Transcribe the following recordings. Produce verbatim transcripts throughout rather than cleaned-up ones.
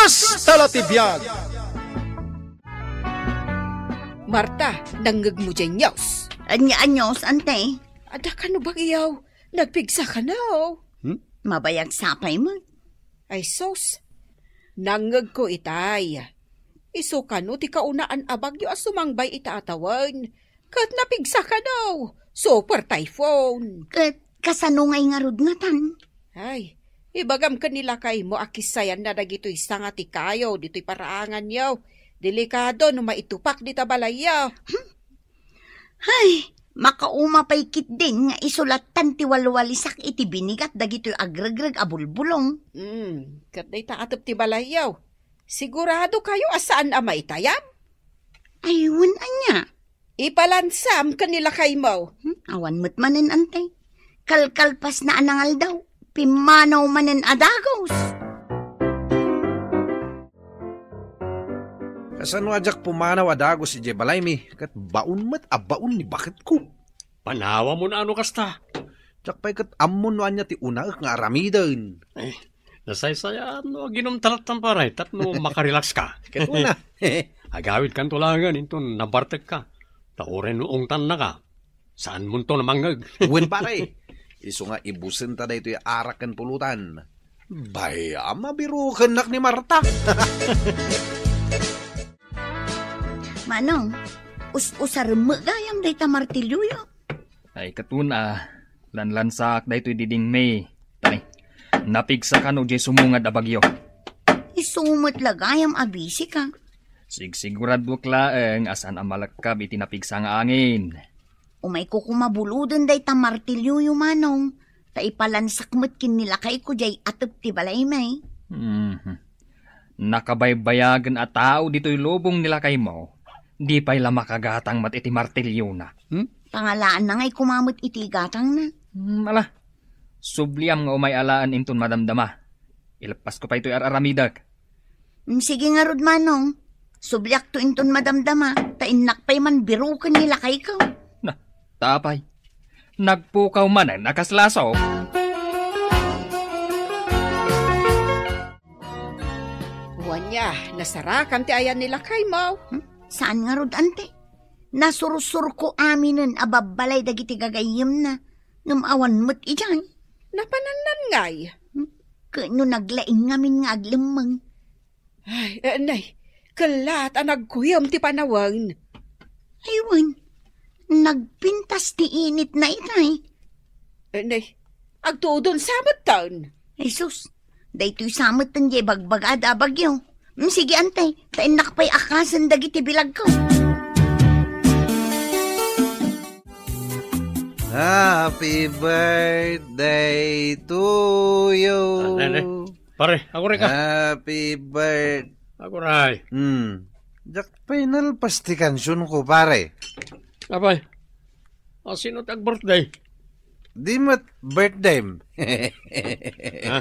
Kasta la ti biag. Marta, nangngegmo diay news? Ania a news, ante? Adda kano bagyaw. Nagpigsa kano. Hmm? Mabayag sapay met. Ay sus, nangngegko itay. Isu kano ti kaunaan a bagyo a sumangbay ita a tawen. Ket napigsa kano. Super typhoon. Ket kasano ngay ngarud ngatan? Ay, ibagam ken ni lakaymo a kissayanna dagitoy sanga ti kayo ditoy paraanganyo. Delikado no maitupak dita balayyo. Hmm? Ay, makauma pay ketdin nga isu lattan ti walwalisak iti binigat dagitoy agregreg a bulbulong. Hmm, ket dayta atep ti balayyo. Sigurado kayo a saan a maitayab? Ay, wen ania? Ipalansam ken ni lakaymo. Hmm, awan met manen, ante. Kalkalpasna a nangaldaw, pimmanaw manen a dagus. Kasano a diak pumanaw a dagus idiay balaymi, ket baon met a baon ni baketko? Panawam no kasta. Diak pay ket ammo no ania ti unaek nga aramiden. Eh, nasaysayaan no aginom ta lattan, pare, tapno makarelax ka. Ket una. Agawidkanto laengen inton nabartekka. Ta uray no ungtannaka, saanmonto a mangngeg. Wen, pare. Isu nga ibusenta daytoy arak ken pulutan. Bay, a, mabirukennak ni Marta. Manong, us-usarem met gayam dayta martilyoyo. Ay, ket una, lanlansaak daytoy didingmi. Tay, napigsa kano diay sumungad a bagyo. Isu met la gayam a bisika. Sigsiguraduek laeng a saan a malekkab iti napigsa nga angin. Umayko koma buloden dayta martilyoyo, Manong, ta ipalansak met ken ni lakayko diay atep ti balaymi. Mhm. Nakabaybayagen a tao ditoy lubong ni lakaymo, di pay la makagatang met iti martilyona. Hmm? Pangalaanna ngay koma met iti igatangna. Hmm, ala. Subliam nga umay alaen inton madamdama. Ileppasko pay toy ar-aramidek. Mm, sige ngarud, Manong. Subliakto inton madamdama, ta innak pay man biruken ni lakayko. Na, ta apay? Nagpukaw manen a kas laso. Wen nia, nasarakam ti ayan ni lakaymo. Hmm? Saan ngarud, ante? Nasursurko aminen a babbalay dagiti gagayyemna, ngem awan met idiay. Napanannan ngay? Hmm? Ket no naglaing ngamin nga aglemmeng. Ay, eh, nay, kellat a nagkuyem ti panawen. Ay, wen, nagpintas ti initna itay. Eh, nay, agtudon sa metten. Ay, sus, daytoy sa metten diay bagbagada a bagyo. Mm, sige, ante, ta innak pay akasen dagiti bilagko. Happy birthday to you. Ah, nay, nay. Pare, aguray ka. Happy birth- Aguray. Hmm. Diak pay nalpas ti kansionko, pare. Apay, a sino ti ag-birthday? Di met birthday. Ha?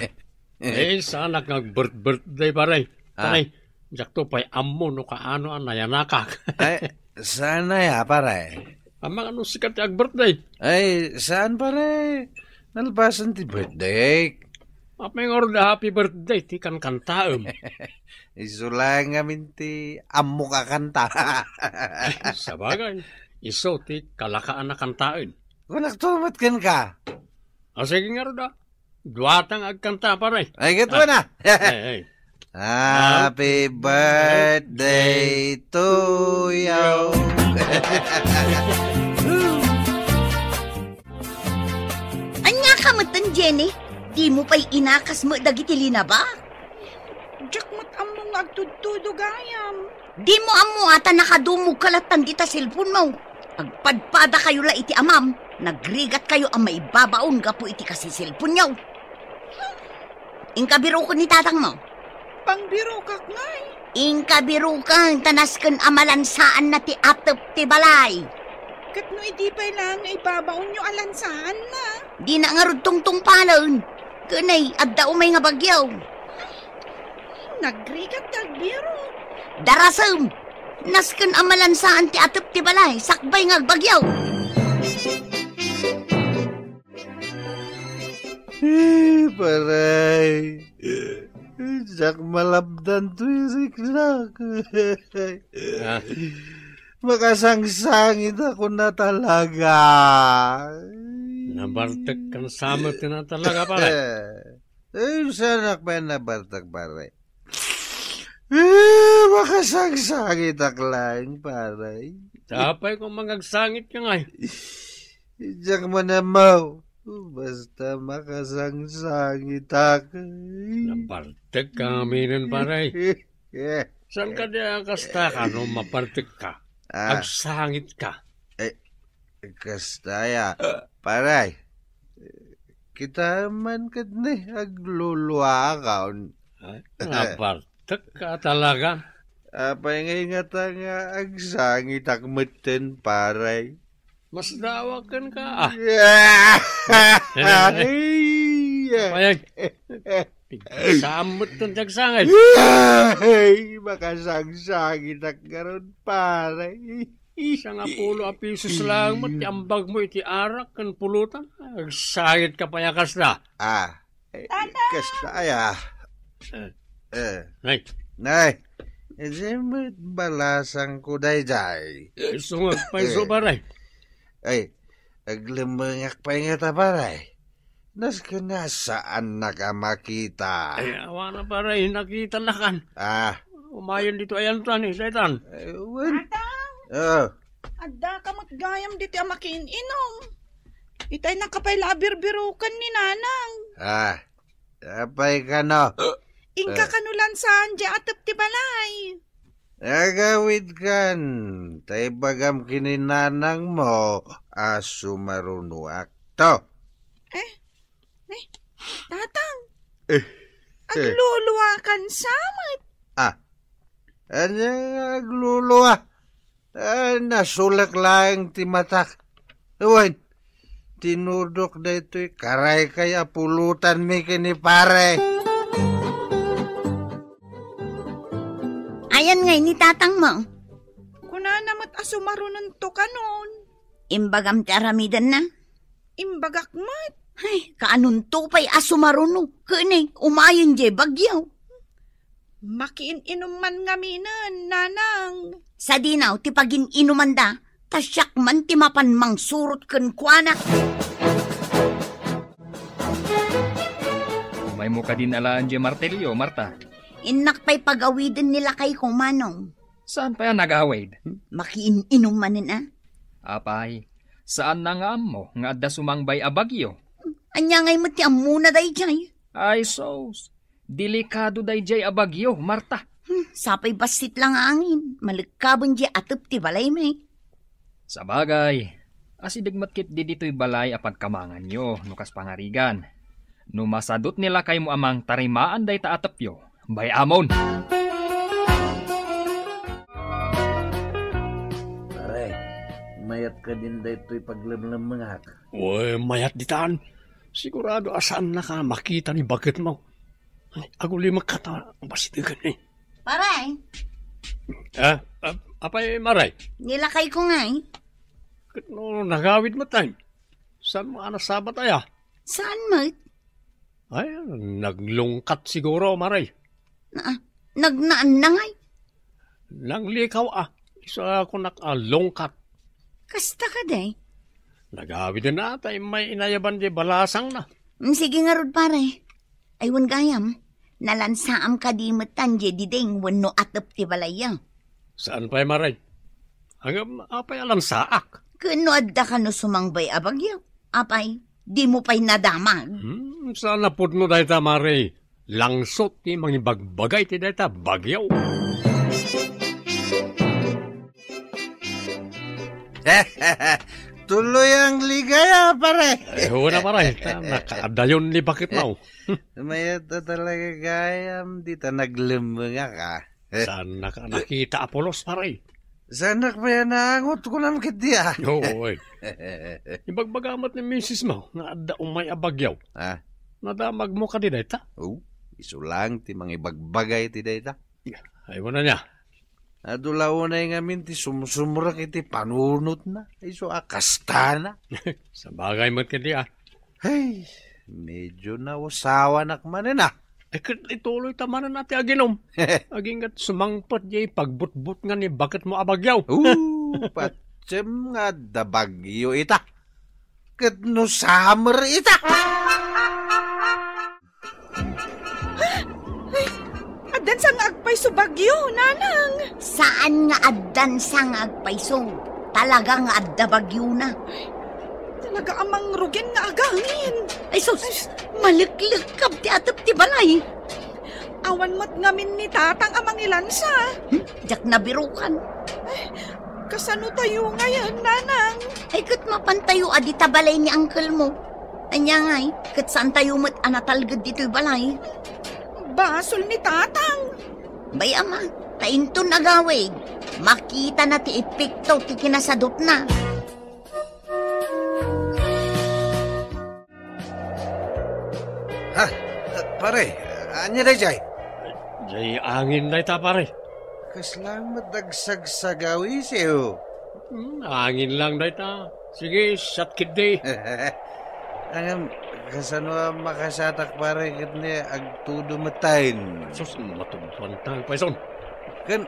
Eh, saanak nga ag-birth-birthday, pare. Ah. Pare, diakto pay ammo no kaano a nayanakak. Ay, saan a ya, pare? Amangan no sika ti ag-birthday. Ay, saan, pare? Nalpasen ti birthday. Apay ngarud a happy birthday ti kankantaem? Isu laeng ngamin ti ammok a kanta. Ay, sabagay, isu ti kalakaan a kantaen. Kunakto met kenka. A, sige ngarud a. Duatang agkanta, pare. Ay, ket wen a. Ay, ay. Happy birthday to you. Ania ka metten, Jenny? Dimo pay inakas met dagiti linaba? Diak met ammo nga agtudtudo gayam. Dimo ammo a ta nakadumogka lattan dita cellphone-mo. Agpadpadakayo la iti amam, nagrigatkayo a maibabaon gapu iti kasiselponyo. Inka biroken ni tatangmo. Pangbirokak ngay. Inka biroken, ta nasken a malansaanna ti atep ti balay. Ket no idi pay laeng nga ibabaonyo a lansaanna? Dina ngarud tungtungpalen. Ken ay, adda umay nga bagyo. Nagrigat ti agbirok. Darasem! Nasken a malansaan ti atep ti balay, sakbay nga agbagyo. Eh, paray. Diak malabdan toy riknak. Ah. Makasangsangit ako na talaga. Nabartek kan samet na talaga, pare. Eh, saan ak pa nabartek, pare? Eh, makasangsangit ak lang, pare. Apay kung mangagsangit ka ngay. Diak manamaw. Basta makasangsangit ak. Nabartek ka aminen, pare. Eh. Saan ka di a kasta ka no mabartek ka? Ah. Agsangit ka. Eh, kasta ya, pare. Kita man ket ni agluluakon. Ay, nabartek ka talaga. Apay nga ingata nga agsangitak metten, pare? Mas dawaken ka, ah. Ay, ay. Apay, sammet ton agsangit. Ay, makasangsangitak karon, pare. Sangapulo a pisos lang met ti ambag mo iti arak ken pulutan. Agsangit ka pay a kasta. Ah, eh, Tata! Kasta aya. Eh. Eh. Nay. Nay, idiay met balasangko daydiay. Eh, sungag pay so, pare. Ay, aglemmengak pay ngata, pare. Nasken nga saannak a makita. Ay, awan a, pare, nakitanakan. Ah. Umayen ditoy ayantan, eh, daytan. Eh, wen. Tatang! Oh. Adda ka met gayam ditoy a makiin-inum. Itay nakapay la a birbirukan ni Nanang. Ah. Apay kano? Inka kano lansaan diay atep ti balay. Agawidkan, ta ibagam ken ni nanangmo a sumarunoakto. Eh? Eh? Tatang? Eh, eh. Agluluakan sa met. Ah, ania nga aglulua? Ah, nasulek laeng ti matak. Wen, tinudok daytoy karaykay a pulutanmi ken ni pare. Ayan ngay ni tatangmo? Kunana met a sumarunonto kanon. Imbagam ti aramidenna? Imbagak met. Ay, kaanonto pay a sumaruno? Ken ni, umayen diay bagyo. Makiin-inum man ngaminen, nanang. Sadinaw ti pagin-inumanda, ta siak man ti mapan mangsurot kenkuana. Umaymo kadin alaen diay martilyo, Marta? Innak pay pagawiden ni lakayko, Manong. Saan pay a nagawid? Makiin-inum manen a. Apay, saanna nga ammo nga adda sumangbay a bagyo? Ania ngay met ti ammona daydiay? Ay, sus. Delikado daydiay a bagyo, Marta. Hmm, sapay bassit la nga angin. Malekkaben diay atep ti balaymi. Sabagay, asideg met ketdi ditoy balay a pagkamanganyo no kas pangarigan. No masadut ni lakaymo a mangtarimaan dayta a tepyo, bay-amon. Pare, mayat kadin daytoy paglemlemmengak? Uy, mayat ditan. Sigurado a saannaka makita ni baketmo. Ay, agulimekka ta basitegen ni. Pare. Ah, ah, apay, Mare? Ni lakayko ngay. Ket no nagawid met ay? Saanmo a nasabat aya? Saan met? Ay, naglungkat siguro, Mare. Na, nagnaanna ngay? Nanglikaw a. Isu a kunak a lungkat. Kasta kadi? Nagawiden a, ta immay inayaban diay balasangna. Mm, sige ngarud, pare. Ay, wen gayam, nalansaam kadi met tan diay diding wenno atep ti balayyo? Saan pay, Mare? Ngem apay a lansaak? Ken no adda kano sumangbay a bagyo, apay, dimo pay nadamag? Hmm, saan a pudno dayta, Mare. Langsot ti mangibagbagay ti dayta bagyo. Tuloy ang ligaya, pare. Ay, huwag na, pare. Ta, nakaadayon ni bakit mo. Mayat a talaga gayam, dita naglemmengak, ah. Saannaka a nakita a pulos, pare. Saanak pay a naangot, kunam ketdi, ah. Oo, eh. Ibagbaga met ni misis mo nga adda umay a bagyo. Ah. Nadamag mo kadi dayta? Oh, isu lang ti mangibagbagay ti dayta. Ay, wala niya. Adu la unay ngamin ti sumsumrek iti panunotna, isu a kastana. Sabagay met kadi, ah. Ay, medyo nausawanak manen, ah. Ay, ket ituloy ta manen a ti aginom. Agingga sumangpet diay pagbutbutngan ni baketmo a bagyo. Oo, patiem nga adda bagyo ita. Ket no summer ita. Ay, addan sa nga agpayso bagyo, nanang. Saan nga addan sa nga agpayso? Talaga nga adda bagyona. Talaga a mangrugin nga agangin. Ay, sus, maleklekkab ti atep ti balay. Awan met ngamin ni Tatang a mangilansa. Hmm? Diak nabirukan. Ay, kasano tayo ngayon, Nanang? Ay, ket mapantayo a dita balay ni uncle mo. Ania ngay, ket saantayo met a natalged ditoy balay. Basol ni Tatang. Bay, ama, ta inton agawid, makitana ti epekto ti kinasadutna. Ha? Pare, ania daydiay? Diay angin dayta, pare. Kasla met dagsagsagaw, isiw. Hmm, angin lang dayta. Sige, siak ketdi. Ngem, kasano a makasatak, pare, ket ni agtudo metten? Sus, matugtuan ta, payson. Ken,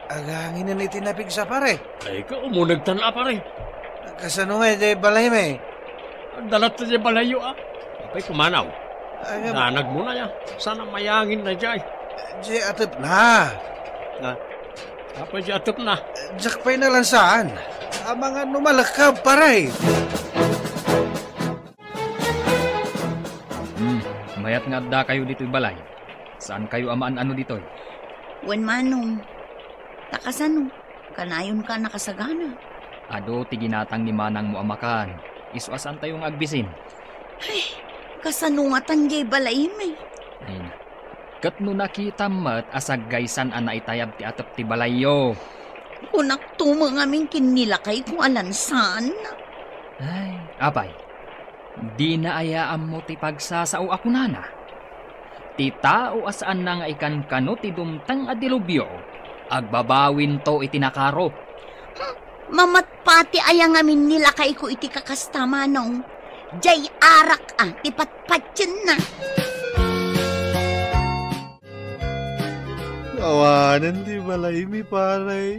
aganginen iti napigsa, pare. Ay, ka, umunegtan a, pare. Kasano nga iti balaymi? Dalat ta di balayyo, a. Apay, pumanaw. Ay, nga. Danag mo na, ya. Sana mayangin na, jay. Di atep na. Ha? Apay, di atep na. Diak pay nalansaan. Amangan no malekab, pare. Hmm, mayat nga adda kayo ditoy balay. Saan kayo a maan-ano ditoy? Wen, Manong. Ta kasano? Kanayon ka nakasagana. Adu ti ginatang ni manang mo a makan. Isu a saan tayo nga agbisin. Ay, kasano ngatan jay balaymi? Ay, ket no nakitam met a saggaysan a naitayab ti atep ti balayyo. Kunak to met ngamin ken ni lakayko a lansan. Ay, apay, dina aya ammo ti pagsasao a kunana? Ti tao a saanna nga ikankano ti dumteng a dilubyo, agbabawinto iti nakaro. Hmm, mamatpati aya ngamin ni lakayko iti kakasta, Manong? Jay arak a ti patpatienna. Awanen ti balaymi, pare.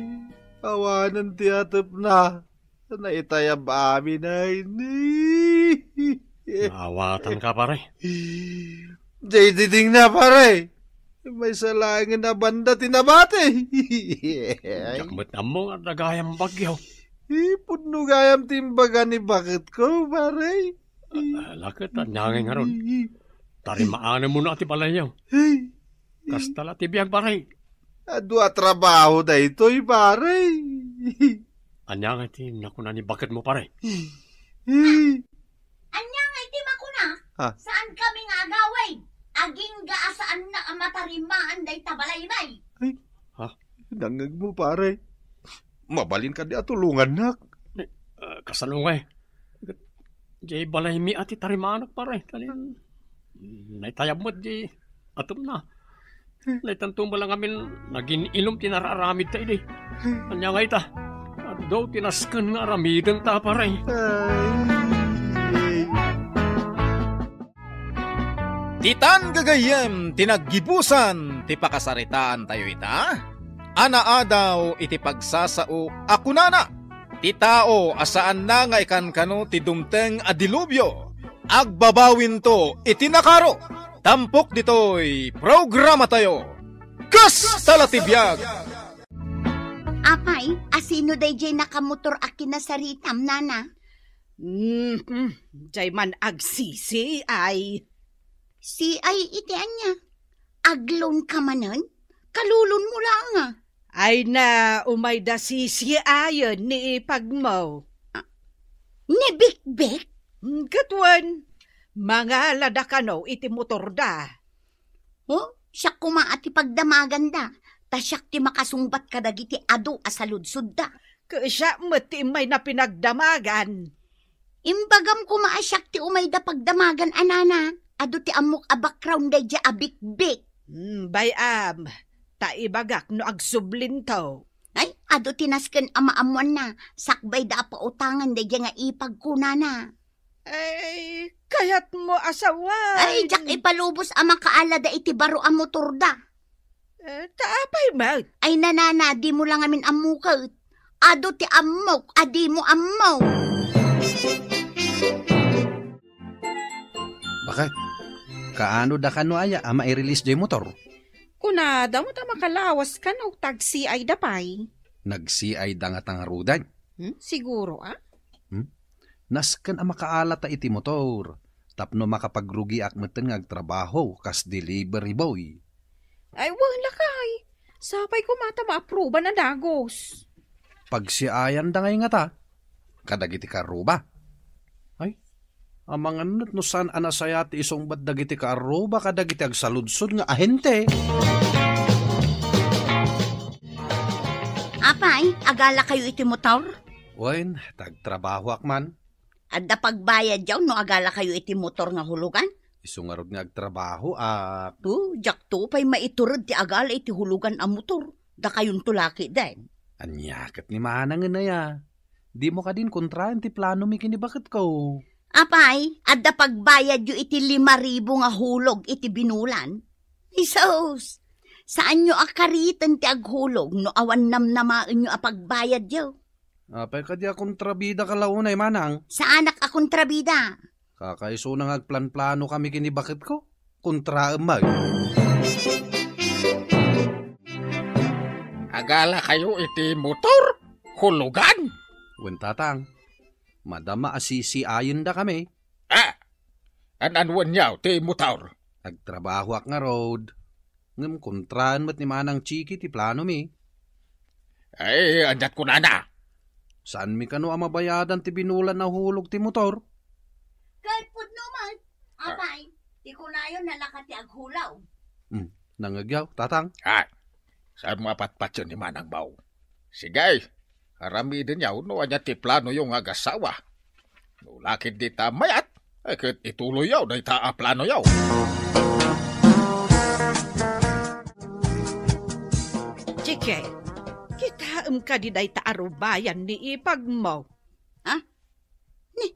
Awanen ti atepna. Naitayab amin, ay, ni. Naawatanka, pare. Jay didingna, pare. Maysa laengen a banda ti nabati. Diak met ammo nga adda gayam bagyo. Ipudno gayam ti imbaga ni baketko, pare. Ah, ah, laket, ania ngay ngarud? Tarimaanenmo na ti balayyo. Ay. Kasta la ti biag, pare. Adu a trabaho daytoy, pare. Ania nga ti nakuna ni baketmo, pare? Ania nga iti makuna? Ah. Saan kami nga agawid? Agingga a saanna a matarimaan dayta balaymi. Ay. Ha? Nangngegmo, pare. Mabalin kadi a tulongannak. Eh, ah, kasano ngay? Jay balaymi a ti tarimanak, pare. Kani, naitayab met jay atepna. Naitanto met la ngamin nagin-ilom ti nararamidta idi. Ania ngay ta? Adu ti nasken nga aramidenta, pare. Ay. Ditan gagayyem ti naggibusan ti pakasaritaantayo ita, a naadaw iti pagsasao a kunana, ti tao a saanna nga ikankano ti dumteng a dilubyo, agbabawinto iti nakaro. Tampok ditoy programatayo, Kasta la ti biag! Apay, asino daydiay nakamotor a kinasaritam, nana? Mm, mm, jay man agsisi ay. Si ay iti ania? Aglon ka manen? Kalulon mo lang, ah. Ay na, umayda sisiayen ni ipagmo. Ah, ni Bikbik? Mm, ket wen, mangalada kano iti motorda. Oh, siak koma a ti pagdamaganda, ta siak ti makasungbat kadagiti adu a saludsodda. Ket siak met ti immayna pinagdamagan. Imbagam koma a siak ti umayda pagdamagan a nana, adu ti ammok a background daydiay a bikbik. Hmm, bay-am, ta ibagak no agsublinto. Ay, adu ti nasken a maammoanna, sakbayda a pautangan daydiay nga ipag kunana. Ay, kayatmo a sawen. Ay, diak ipalubos a makaalada iti baro a motorda. Eh, ta apay met? Ay, nanana, dimo la ngamin ammo ket. Adu ti ammok a dimo ammo. Bakit? Kaano da kano aya a mairilis jay motor? Kunada met a makalawas kano, tagsiay da pay. Nagsiay da nga tangarudan? Hmm? Siguro, ah? Hmm? Nasken a makaalata iti motor tapno makapagrugiak metten nga agtrabaho kas delivery boy. Ay, wen lakay. Sapay koma ta maapruban a dagos. Pagsiayan da ngay ngata kadagiti karuba. Ay, amangan met no saan a nasayaat ti isungbat dagiti kaarruba kadagiti agsaludsod nga ahente. Apay, agala kayo iti motor? Wen, tagtrabahoak man. Adda pagbayadyo no agala kayo iti motor nga hulugan? Isu ngarud nga agtrabahoak. O, diakto pay maitured ti agala iti hulugan a motor. Dakayonto la ketdin. Ania ket ni manangen aya? Dimo kadin kontraen ti planomi ken ni baketko. Apay, adda pagbayadyo iti lima ribu nga hulog iti binulan? Hesus! Saanyo a kariten ti aghulog no awan namnamaenyo a pagbayadyo. Apay kadi a kontrabida ka la unay, manang? Saanak a kontrabida. Kakaisuna nga agplanplano kami ken ni baketko. Kontraem met. Agala kayo iti motor? Hulugan? Wen, tatang. Madama a sisiayen da kami. Ah! An-anuenyo ti motor? Agtrabahoak ngarud. Ngem kontraen met ni Manang Chiki ti planomi. Ay, aniat kunana? Saanmi kano a mabayadan ti binulan a hulog ti motor? Ket pudno met, Ah. apay, ti kunayon nalaka ti aghulaw. Hmm, nangegyaw, tatang? Ah, saan mo apatpatyon ni Manang Bao? Sige, aramidenyo no ania ti planoyo nga agasawa. No lakid dita mayat, ay ket ituloyyo dayta a planoyo. Chike, kitaem kadi dayta a rubayan ni ipagmo? Ha? Ni,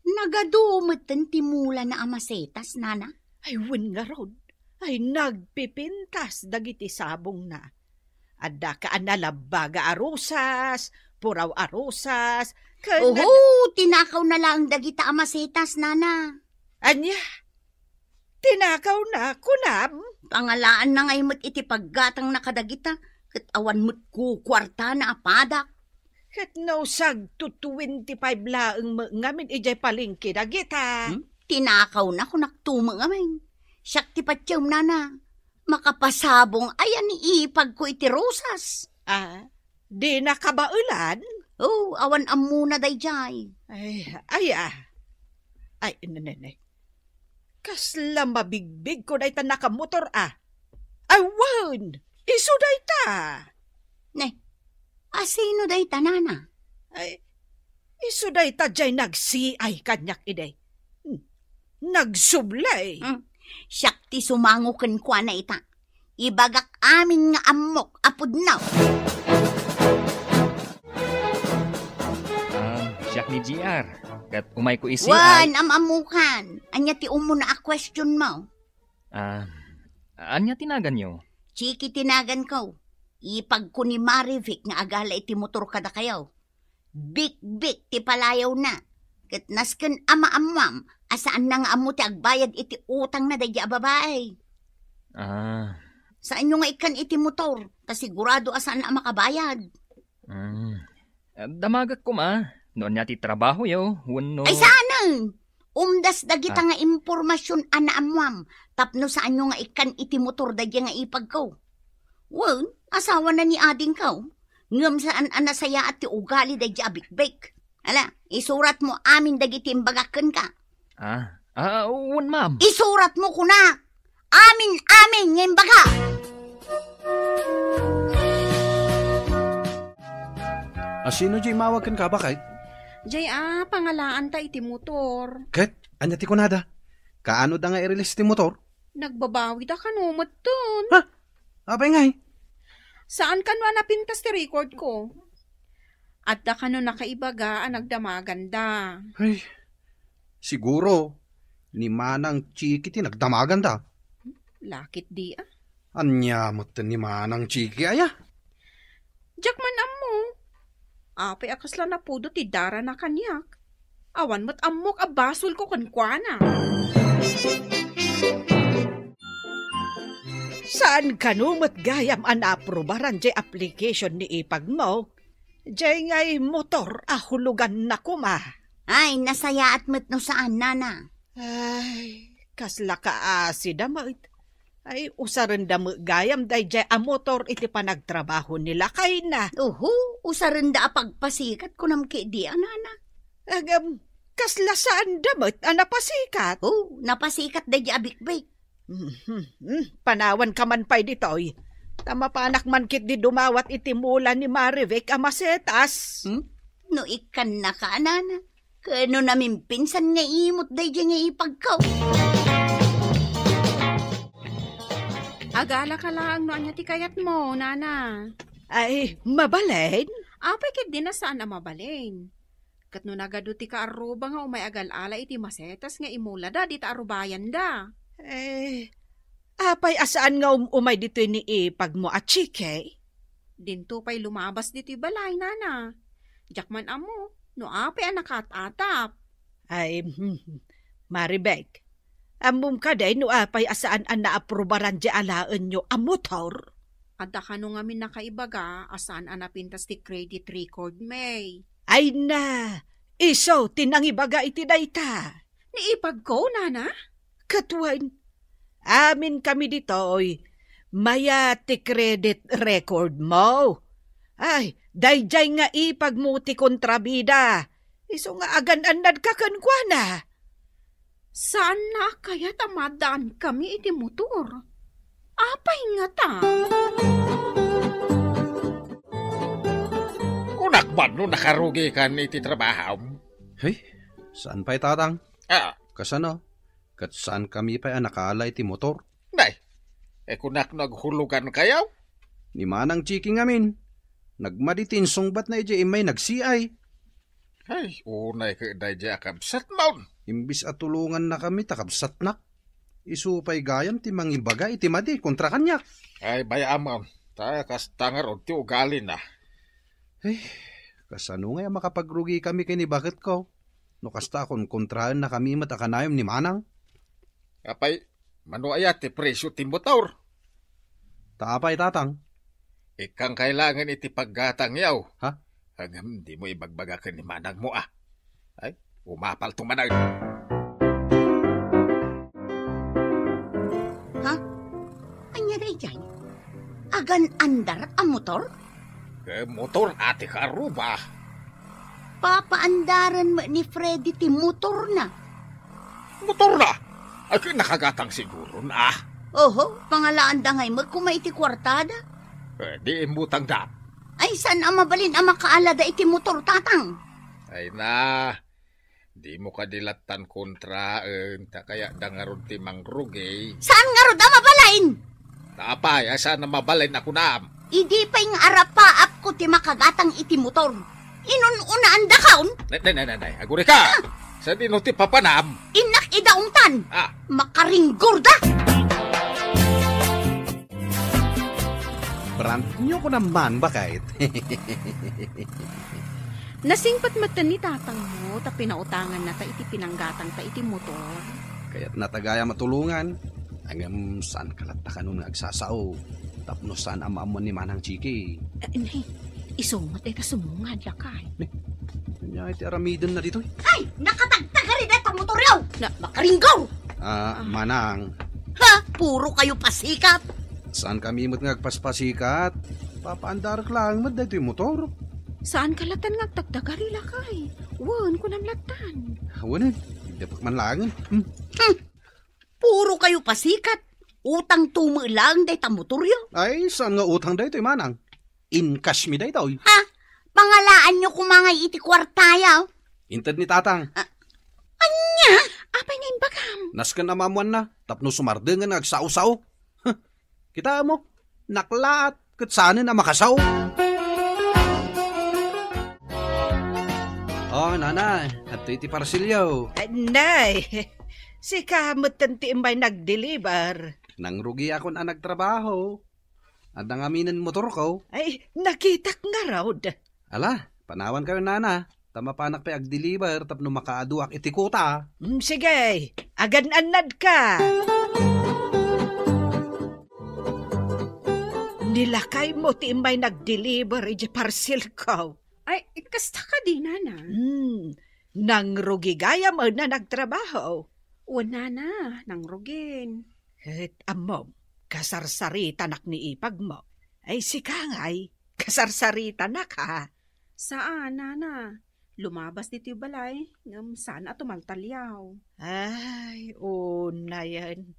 nagadu metten ti mulana a masetas, nana? Ay, wen ngarud. Ay, nagpipintas dagiti sabongna. Adda ka a nalabbaga a rosas, puraw a rosas, ken Oho, tinakawna laeng dagita a masetas, nana. Ania? Tinakawna, kunam? Pangalaanna ngay met iti paggatangna kadagita, ket awan met kukuartana a padak. Ket no sagto twenty-five laeng met ngamin idiay palengke dagita. Hmm? Tinakawna, kunakto met ngamin. Siak ti patiem, nana. Makapasabong aya ni ipagko iti rosas? Ah, dina kabaelan? Oh, awan ammona daydiay. Ay, ay, ah. Ay, ne, ne, ne. Kasla mabigbigko dayta nakamotor, ah. Ay, wen, isu dayta. Ne, asino dayta, nana? Ay, isu dayta diay nagsiay kaniak idi. Hmm. Nagsubli. Hmm. Siak ti sumango kenkuana ita. Ibagak amin nga ammok a pudno. Ah, siak ni G R. Ket umayko isi Wan, ay am-ammokan. Ania ti umuna a question mo? Ah, ania ti naganyo? Chiki ti naganko. Ipagko ni Marivic nga agala iti motor kadakayo. Bikbik ti palayawna. Ket nasken a maammoam a saanna nga ammo ti agbayad iti utangna daydi a babai. Ah. Saanyo nga ikkan iti motor, ta sigurado a saan a makabayad. Mm. Damagek koma, no ania ti trabahoyo, wenno Ay, saanen! Umdas dagita Ah. nga impormasion a naammoam, tapno saanyo nga ikkan iti motor daydi nga ipagko. Wen, asawana ni adingko. Ngem saan a nasayaat ti ugali daydi a bikbik. Ala, isuratmo amin dagiti imbagak kenka. Ah, ah, wen, ma'am. Isuratmo kunak. Amin, amin nga imbaga. Asino diay imawag kenka, baket? Diay a, pangalaanta iti motor. Ket, ania ti kunada? Kaano da nga irilis ti motor? Nagbabawida kano metten. Ha? Apay ngay? Saan kano a napintas ti record ko? Adda kano nakaibaga a nagdamaganda. Ay, Siguro, ni Manang Chiki ti nagdamaganda. Lakit di, ah. Ania met ni Manang Chiki, aya? Diak man ammo. Apay a kasla napudo ti darana kaniak? Awan met ammok a basolko kenkuana. Saan kano met gayam a naaprubaran jay application ni ipagmo? Jay ngay motor a huluganna koma. Ay, nasayaat met no saan, nana. Ay, kasla kaasida met. Ay, usarenda met gayam dayjay a motor iti panagtrabaho ni lakayna. Uhu, usarenda a pagpasikat, kunam ketdi a nana. Agam, kasla saanda met a napasikat? Oh, napasikat dayjay a bikbik. Mhm, mhm. Panawanka man pay ditoy. Ta mapanak man ketdi dumawat iti mula ni Marivic a masetas. Hmm? No ikkannaka a nana, ket no namimpinsan nga imot dayjay nga ipagko. Agalaka laeng no ania ti kayatmo, nana. Ay, mabalin? Apay ketdi a saan a mabalin. Ket no nagadu ti kaarruba nga umay agal-ala iti masetas nga imulada dita arrubayanda. Eh, apay a saan nga um-, umay ditoy ni ipagmo a Chiki? Dinto pay lumabas ditoy balay, nana. Diak man ammo no apay a nakaat-atap. Ay, hmm, Marivic, ammom kadi no apay a saan a naaprubaran di alaenyo a motor? Adda kano ngamin nakaibaga a saan a napintas ti credit record, May. Ay na, isu ti nangibaga iti dayta. Ni ipagko, nana? Ket wen, amin kami ditoy, mayat ti credit record mo. Ay, dayjay nga ipagmo ti kontrabida. Isu nga agan-annadka kenkuana. Saanna a kayat a maaddaan kami iti motor. Apay ngata? Kunak man no nakarugikan iti trabahom. Hey, saan pay, Tatang? Ah. Kasano? Ket saan kami pay a nakaala iti motor? Nay, e kunak no aghulugankayo? Ni Manang Chiki ngamin, nagmadi ti insungbatna idiay immay nagsiay. Ay, unay ket daydiay a kabsatmon. Imbis a tulongannakami ta kabsatnak, isu pay gayam ti mangibaga iti madi kontra kaniak. Ay, bay-am, ta kasta ngarud ti ugalina. Ay, kasano ngay a makapagrugikami ken ni baketko? No kasta a konkontraennakami met a kanayon ni Manang? Apay, mano aya ti presio ti motor? Ta apay, Tatang? Ikkan kailangan iti paggatangyo. Ha? Ngem dimo ibagbaga ken ni manangmo, a. Ay, umapalto manen. Ha? Ania daydiay? Agan-andar a motor? Ket motor a ti kaarruba. Papaandaren met ni Freddy ti motorna. Motorna? Ay, ket nakagatang siguron, a. Oho, pangalaanda ngay met koma iti kuartada. E, di imbutangda. Ay, saan a mabalin a makaalada iti motor, Tatang? Ay na, dimo kadi lattan kontraen, ta kayatda ngarud ti mangrugi. Saan ngarud a mabalin? Ta apay a saan a mabalin a kunam? Idi pay nga arapaapko ti makagatang iti motor, inun-unaandakon? Nay, nay, nay, nay, nay, agurika! Ah! Sadino ti papanam? Innak idaumtan! Ah! Makaringgorda! Brand new ko naman, bakit? Nasingpet metten ni tatangmo ta pinautangannata iti pinanggatangta iti motor. Kayatnata gayam a tulongan. Ngem saan ka latta kanon nga agsasao tapno saan a maammoan ni Manang Chiki. Eh, nay, isu met dayta sumungad, lakay. Ania iti aramidenna ditoy? Ay, nakatagtagari dayta motoryo! Na- Makaringgor! Ah, Manang. Ha? Puro kayo pasikat! Saan kami met nga agpaspasikat? Papaandarek laeng met daytoy motor. Saan ka lattan nga agtagtagari, lakay? Wen, kunam lattan. Wen, iddapak man laengen. Hmm. Hmm. Puro kayo pasikat. Utang tumo laeng dayta motoryo. Ay, saan nga utang daytoy, Manang? Incash mi daytoy. Ha? Pangalaanyo koma ngay iti kuartayo? Inted ni Tatang. Ah, ania? Apay nga imbagam? Nasken a maammoanna, tapno sumardengen nga agsao-sao. Huh, kitaem, naklaat ket saanen a makasao. Ah, Nana, adtoy ti parselyo. Ay, nay, sika metten ti immay nagdeliver. Nangrugiakon a nagtrabaho. Adda ngamin motorko. Ay, nakitak ngarud. Ala, panawankayo, nana. Ta mapanak pay agdeliver tapno makaaduak iti kuta. Mm, sige, agan-annadka. Nilakaymo ti immay nagdeliver iti parselko. Ay, kasta kadi, nana? Hmm, nangrugi gayam a nagtrabaho. Wen, nana, nangrugin. Ket ammom, kasarsaritanak ni ipagmo. Ay, sika ngay, kasarsaritanak, ha? Saan, nana. Lumabas ditoy balay, ngem saan a tumaltaliaw. Ay, unayen.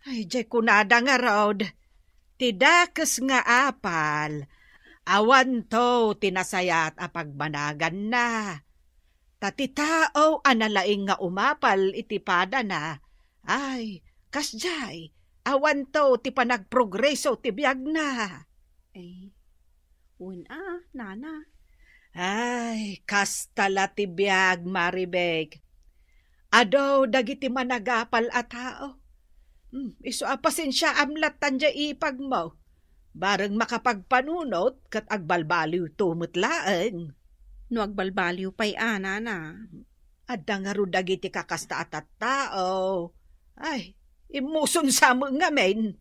Ay, diay kunada ngarud, ti dakes nga apal, awanto ti nasayaat a pagbanaganna. Ta ti tao a nalaing nga umapal iti padana, ay, kasdiay, awanto ti panagprogreso ti biagna. Ay, wen a, nana. Ay, kasta la ti biag, Maribek. Adu dagiti managapal a tao. Hmm, isu a pasensiaam lattan diay ipagmo. Bareng makapagpanunot ket agbalbaliwto met laeng. No agbalbaliw pay a, nana. Adda ngarud dagiti kakasta a tattao. Ay, immuson sa met ngamin.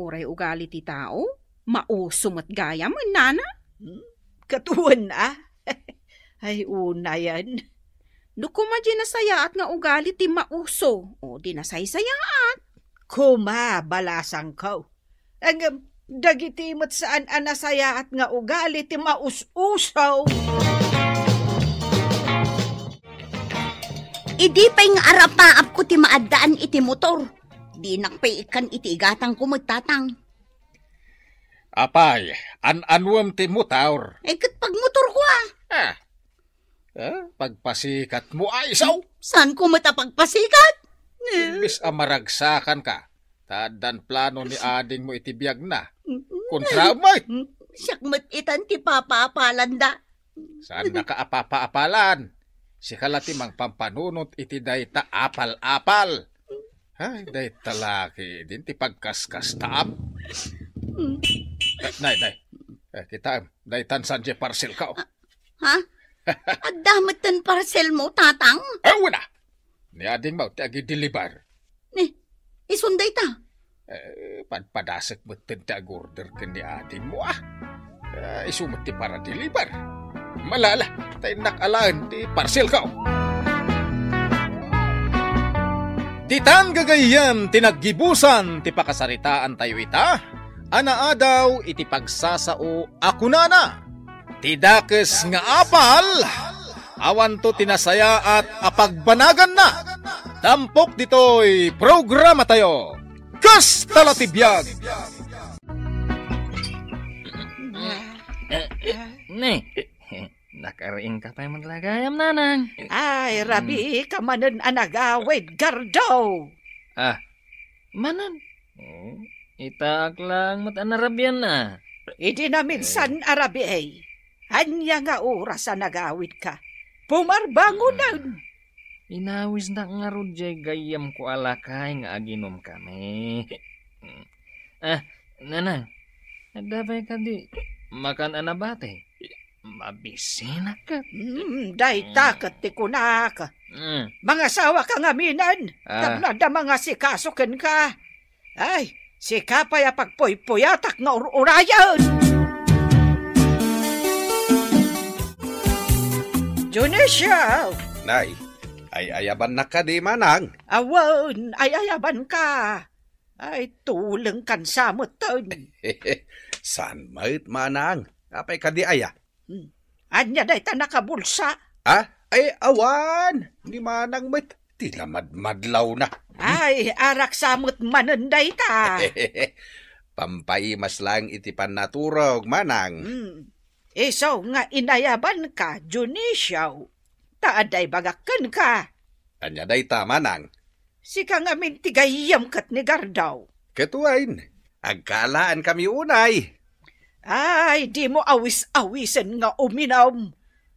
Uray ugali ti tao, mauso met gayam, nana? Hmm? Ket wen a? Ay, unayen. No koma diay nasayaat nga ugali ti mauso, o di nasaysayaat. Koma, balasangko. Ngem, dagiti met saan a nasayaat nga ugali ti maus-uso. Idi pay nga arapaapko ti maaddaan iti motor, dinak pay ikkan iti igatangko met, tatang. Apay, an-anuem ti motor? Eh, ket pagmotorko, a. Ah, Eh, pagpasikatmo, ay, isu? Saanko met a pagpasikat? Imbes a maragsakanka, ta addan plano ni adingmo iti biagna. Kontra met. Siak met itan ti papaapalanda. Saannaka a papaapalan. Sika la ti mangpampanunot iti dayta apal-apal. Ay, dayta la ketdin ti pagkaskastaam. Nay, nay. Eh, kitaem, daytan saan diay parselko. Ha? Adda metten parselmo, tatang? Awan a! Ni adingmo ti agideliver. Ni, isun dayta? Eh, padpadasek metten ti agorder ken ni adingmo, a. Eh, isu met ti para deliver. Malala, ta innak alaen ti parselko. Ditan gagayyem ti naggibusan ti pakasaritaantayo ita, a naadaw iti pagsasao a kunana, ti dakes nga apal, awanto ti nasayaat a pagbanaganna. Tampok ditoy programatayo, Kasta la ti biag! Eh, eh, ne, nakariingka pay met la gayam, nanang. Ay, rabii ka manen a nagawid, Gardo! Ah, manen? Oh, itaak laeng met a narabian a. Idi naminsan a rabii, ania nga oras a nagawidka? Pumarbangonen! Inawisnak ngarud diay gayyemko a lakay nga aginumkami. Ah, nanang, adda pay kadi makan a nabati? Mabisinak ket. Hmm, dayta ket ti kunak. Hmm. Mangasawaka ngaminen, ah, tapno adda mangasikaso kenka. Ay, sika pay a pagpuypuyatak nga ur-urayen. Dionisio! Nay, ay-ayabannak kadi, manang? Awan, ay-ayabanka. Ay, tulengkan sa metten. Saan met, manang? Apay kadi aya? Hmm. Ania dayta nakabulsa? Ah? Ay, awan. Ni manang met. Ti lamadmadlawna. Ay, arak sa met manen dayta. Pampaimas laeng iti pannaturog, manang. Hmm. Isu nga inayabanka, Dionisio. Ta adda ibagak kenka. Ania dayta, manang? Sika ngamin ti gayyem ket ni Gardo. Ket wen, agkaalaankami unay. Ay, dimo awis-awisen nga uminum.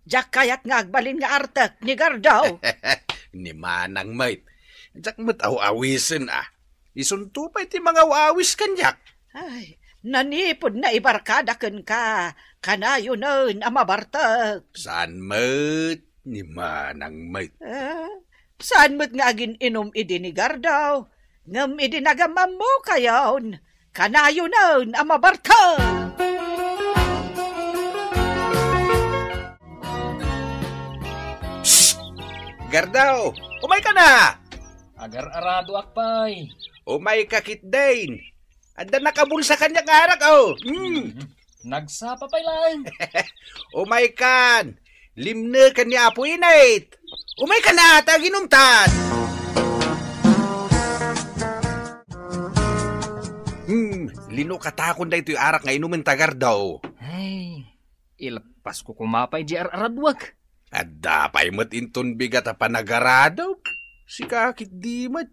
Diak kayat nga agbalin nga artek ni Gardaw. Ni Manang met. Diak met aw-awisen a. Isunto pay ti mangaw-awis kaniak. Ay, nanipud naibarkada kenka, kanayonen a mabartek. Saan met ni Manang met. Ah, saan met nga agin-inum idi ni Gardaw, ngem idi nagamammokayon, kanayonen a mabartek. Psst! Gardaw, umayka na! Agar-aradoak pay. Umayka ketdin. Adda nakabulsa kaniak nga arak, o. Hmm. Mhm. Nagsapa pay laeng. Umaykan. Limneken ni Apo Init. Umaykan a, ta aginumtan. Hmm, linukatakon daytoy arak nga inumenta, Gardaw. Ay, ileppasko koma pay di ar-araduak. Adda pay met inton bigat a panagarado. Sika ketdi met.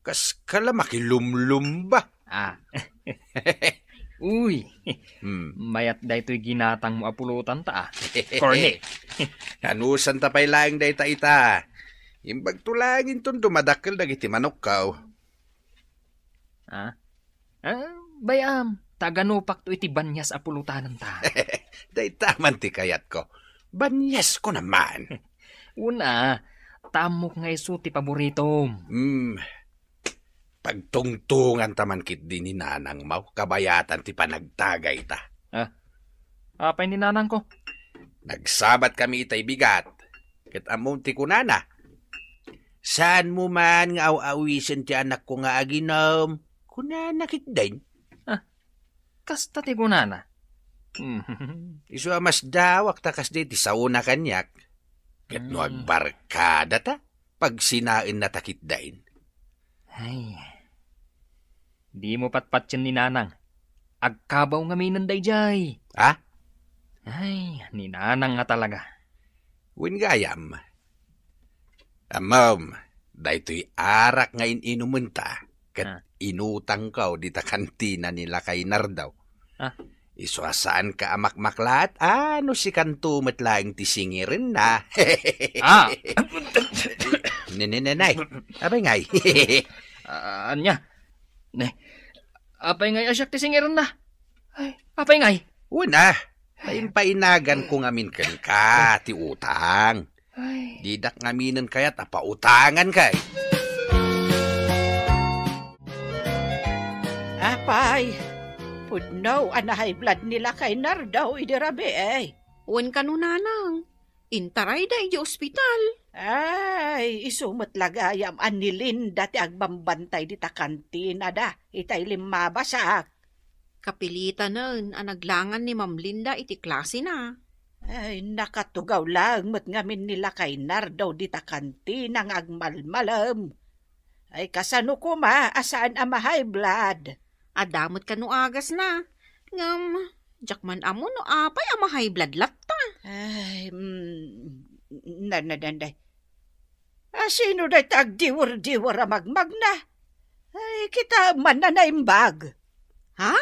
Kaskala makilumlumba. Ah. Uy. Hmm. Mayat daytoy ginatangmo a pulotanta, ah. Corny. Anusanta pay laeng dayta ita. Imbagto laeng inton dumadakkel dagiti manokko. Ah? Ah, bay-am, ta aganopakto iti banias a pulotananta. Dayta man ti kayatko. Baniasko naman. Una, ta ammok nga isu ti paboritom. Hmm. Pagtungtonganta man ketdi ni nanangmo, kabayatan ti panagtagayta. Ah, apay ni nanangko? Nagsabatkami itay bigat. Ket ammom ti kunana, "Saanmo man nga aw-awisen ti anakko nga aginum?" kunana ketdin. Ah, kasta ti kunana. Isu a masdawak ta kasdi ti saona kaniak. Ket no Hmm. agbarkadata, pagsinaennata ketdin. Ay, dimo patpatien ni nanang. Agkabaw ngaminen daydiay. Ha? Ay, ni nanang nga talaga. Wen gayam. Ammom, daytoy arak nga in-inumenta, ket Ah. inutangko dita kantina ni Lakay Nardo. Ah. Isu a saanka a makmaklaat, a no sikanto met laeng ti singirenna. Ah. Ne, ne, ne, nay. Apay ngay? Ah, ania? Ne. Apay ngay a siak ti singirenna? Ay, apay ngay? Una, ay, impainaganko ngamin kenka ti utang. Ay. Didak ngaminen kayat a pautangan kay. Apay, pudno a na-high blood ni Lakay Nardo idi rabii. Wen kano, nanang, intarayda idiay ospital. Ay, isu met la gayam a ni Linda ti agbambantay dita kantinada itay limmabasak. Kapilitanen a naglangan ni Ma'am Linda iti klasena. Ay, nakatugaw laeng met ngamin ni Lakay Nardo dita kantina nga agmalmalem. Ay, kasano koma a saan a ma-high blood? Adda met kano agasna. Ngem, diak man ammo no apay a ma-high blood latta. Ay, mm, na, na, na, na. A, sino dayta agdiwer-diwer a magmagna? Ay, kita man a naimbag. Ha?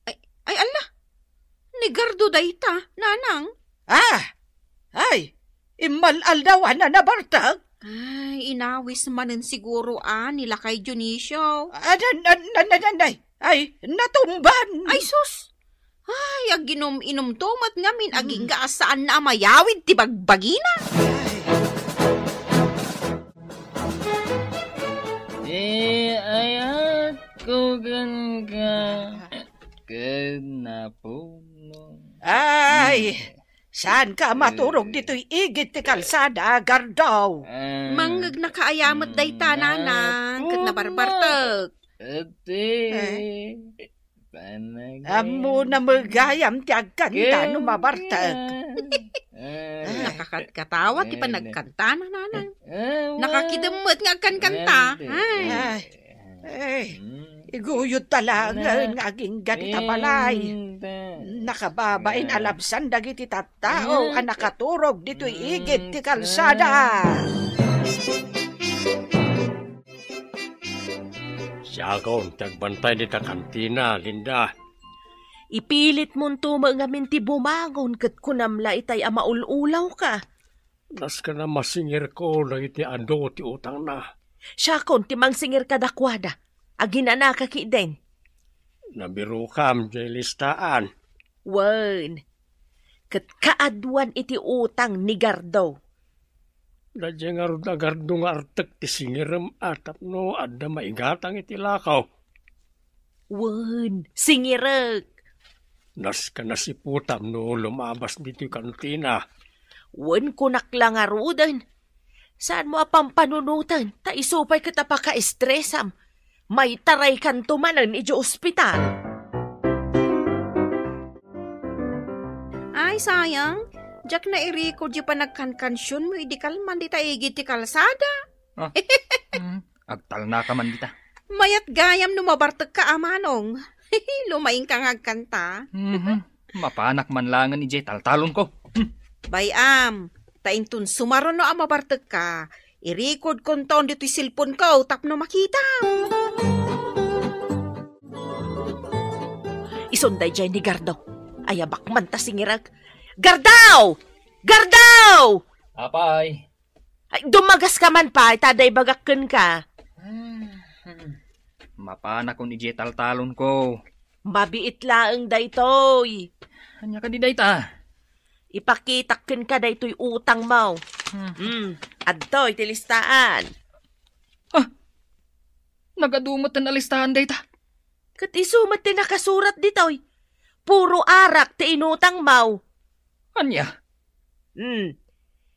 Ay, ay, alla. Ni Gardo dayta, nanang. Ah! Ay, immal-aldawan a nabartek? Ay, inawis manen siguro a ni Lakay Dionisio. Ah, nan, nan, nan, nan, nan, ay, ay, natumban. Ay, sus! Ay, aginum-inumto met ngamin, agingga a saanna a mayawid ti bagbagina. Ti ayatko kenka, ket napuno. Ay, saanka a maturog ditoy igid ti kalsada, Gardaw? Mangngegnaka aya met dayta, nanang, ket nabarbartek. Iti Eh? Ammona met gayam ti agkanta no mabartek. Nakakatkatawa ti panagkantana, nanang. Nakakidem met nga agkankanta. Ay. Ay. Ay. Iguyod ta laeng nga agingga dita balay. Nakababain a labsan dagiti tattao a nakaturog ditoy igid ti kalsada. Siakon ti agbantay dita kantina, Linda. Ipilitmonto met ngamin ti bumangon ket kunam la itay a maul-ulawka. Nasken a masingirko dagiti adu ti utangna. Siakon ti mangsingir kadakuada. Aginanaka ketdin. Nabirokam diay listaan. Wen, ket kaaduan iti utang ni Gardo. Daydiay ngarud a Gardo nga artek ti singirem a tapno adda maigatang iti lako. Wen, singirek. Nasken a siputam no lumabas ditoy kantina. Wen, kunak la ngaruden. Saanmo a pampanunoten, ta isu pay ket a pakaestresam. Maitaraykanto manen idiay ospital. Ay, sayang. Diak nairikod diay panagkankansionmo idi kalman dita igid ti kalsada. Ah, mm, agtalnaka man dita. Mayat gayam no mabartekka a manong. Lumaingka nga agkanta. Mhm. Mapanak man laengen idiay taltalonko. Hmm. Bay-am, ta inton sumaruno a mabartekka, irikodkonton ditoy cellphoneko tapno makita. Isun daydiay ni Gardo. Ayabak man ta singirek. Gardo! Gardo! Apay. Ay, dumagaska man pay, ta adda ibagak kenka. Hmm. Mapanakon idiay taltalonko. Mabiit laeng daytoy. Ania kadi dayta? Ipakitak kenka daytoy utangmo. Hmm. Hmm, adtoy ti listaan. Ah, nagadu met ti listaan dayta. Ket isu met ti nakasurat ditoy. Puro arak ti inutangmo. Ania? Hmm.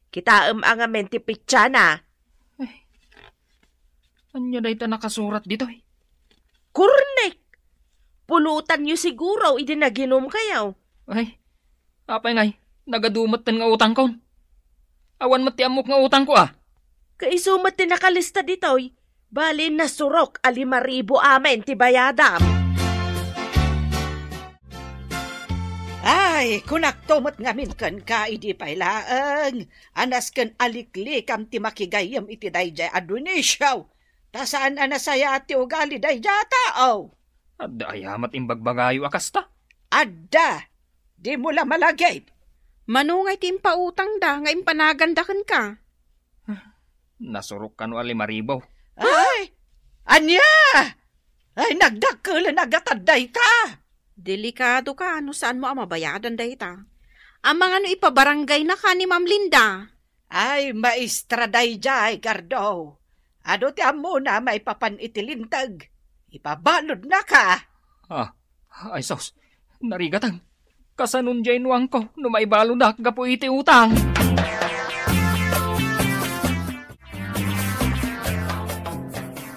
Kitaem a ngamin ti petsana. Ay. Ania dayta nakasurat ditoy? Kurnek! Pulutanyo siguro idi naginumkayo. Ay, apay ngay, nagadu met ten nga utangkon. Awan met ti ammok nga utangko, a. Kaisu met ti nakalista ditoy. Bali, nasurok a lima ribu amin ti bayadam. Ay, kunakto met ngamin kenka idi pay laeng a nasken a liklikam ti makigayyem iti daydiay a Dionisio, ta saan a nasayaat ti ugali daydiay a tao. Adda aya met imbagbagayo a kasta? Adda. Dimo la malagip. Mano ngay ti impautangda nga impanaganda kenka? Nasurok kano a lima ribu. Ay! Ania? Ay, nagdakkelen a gatad dayta. Delikadoka no saanmo a mabayadan dayta. Amangan no ipabarangaynaka ni Ma'am Linda. Ay, maestra daydiay, Gardo. Adu ti ammona maipapan iti linteg. Ipabaludnaka. Ah, ay sus, narigaten. Kasanon diay nuangko no maibaludak gapu iti utang?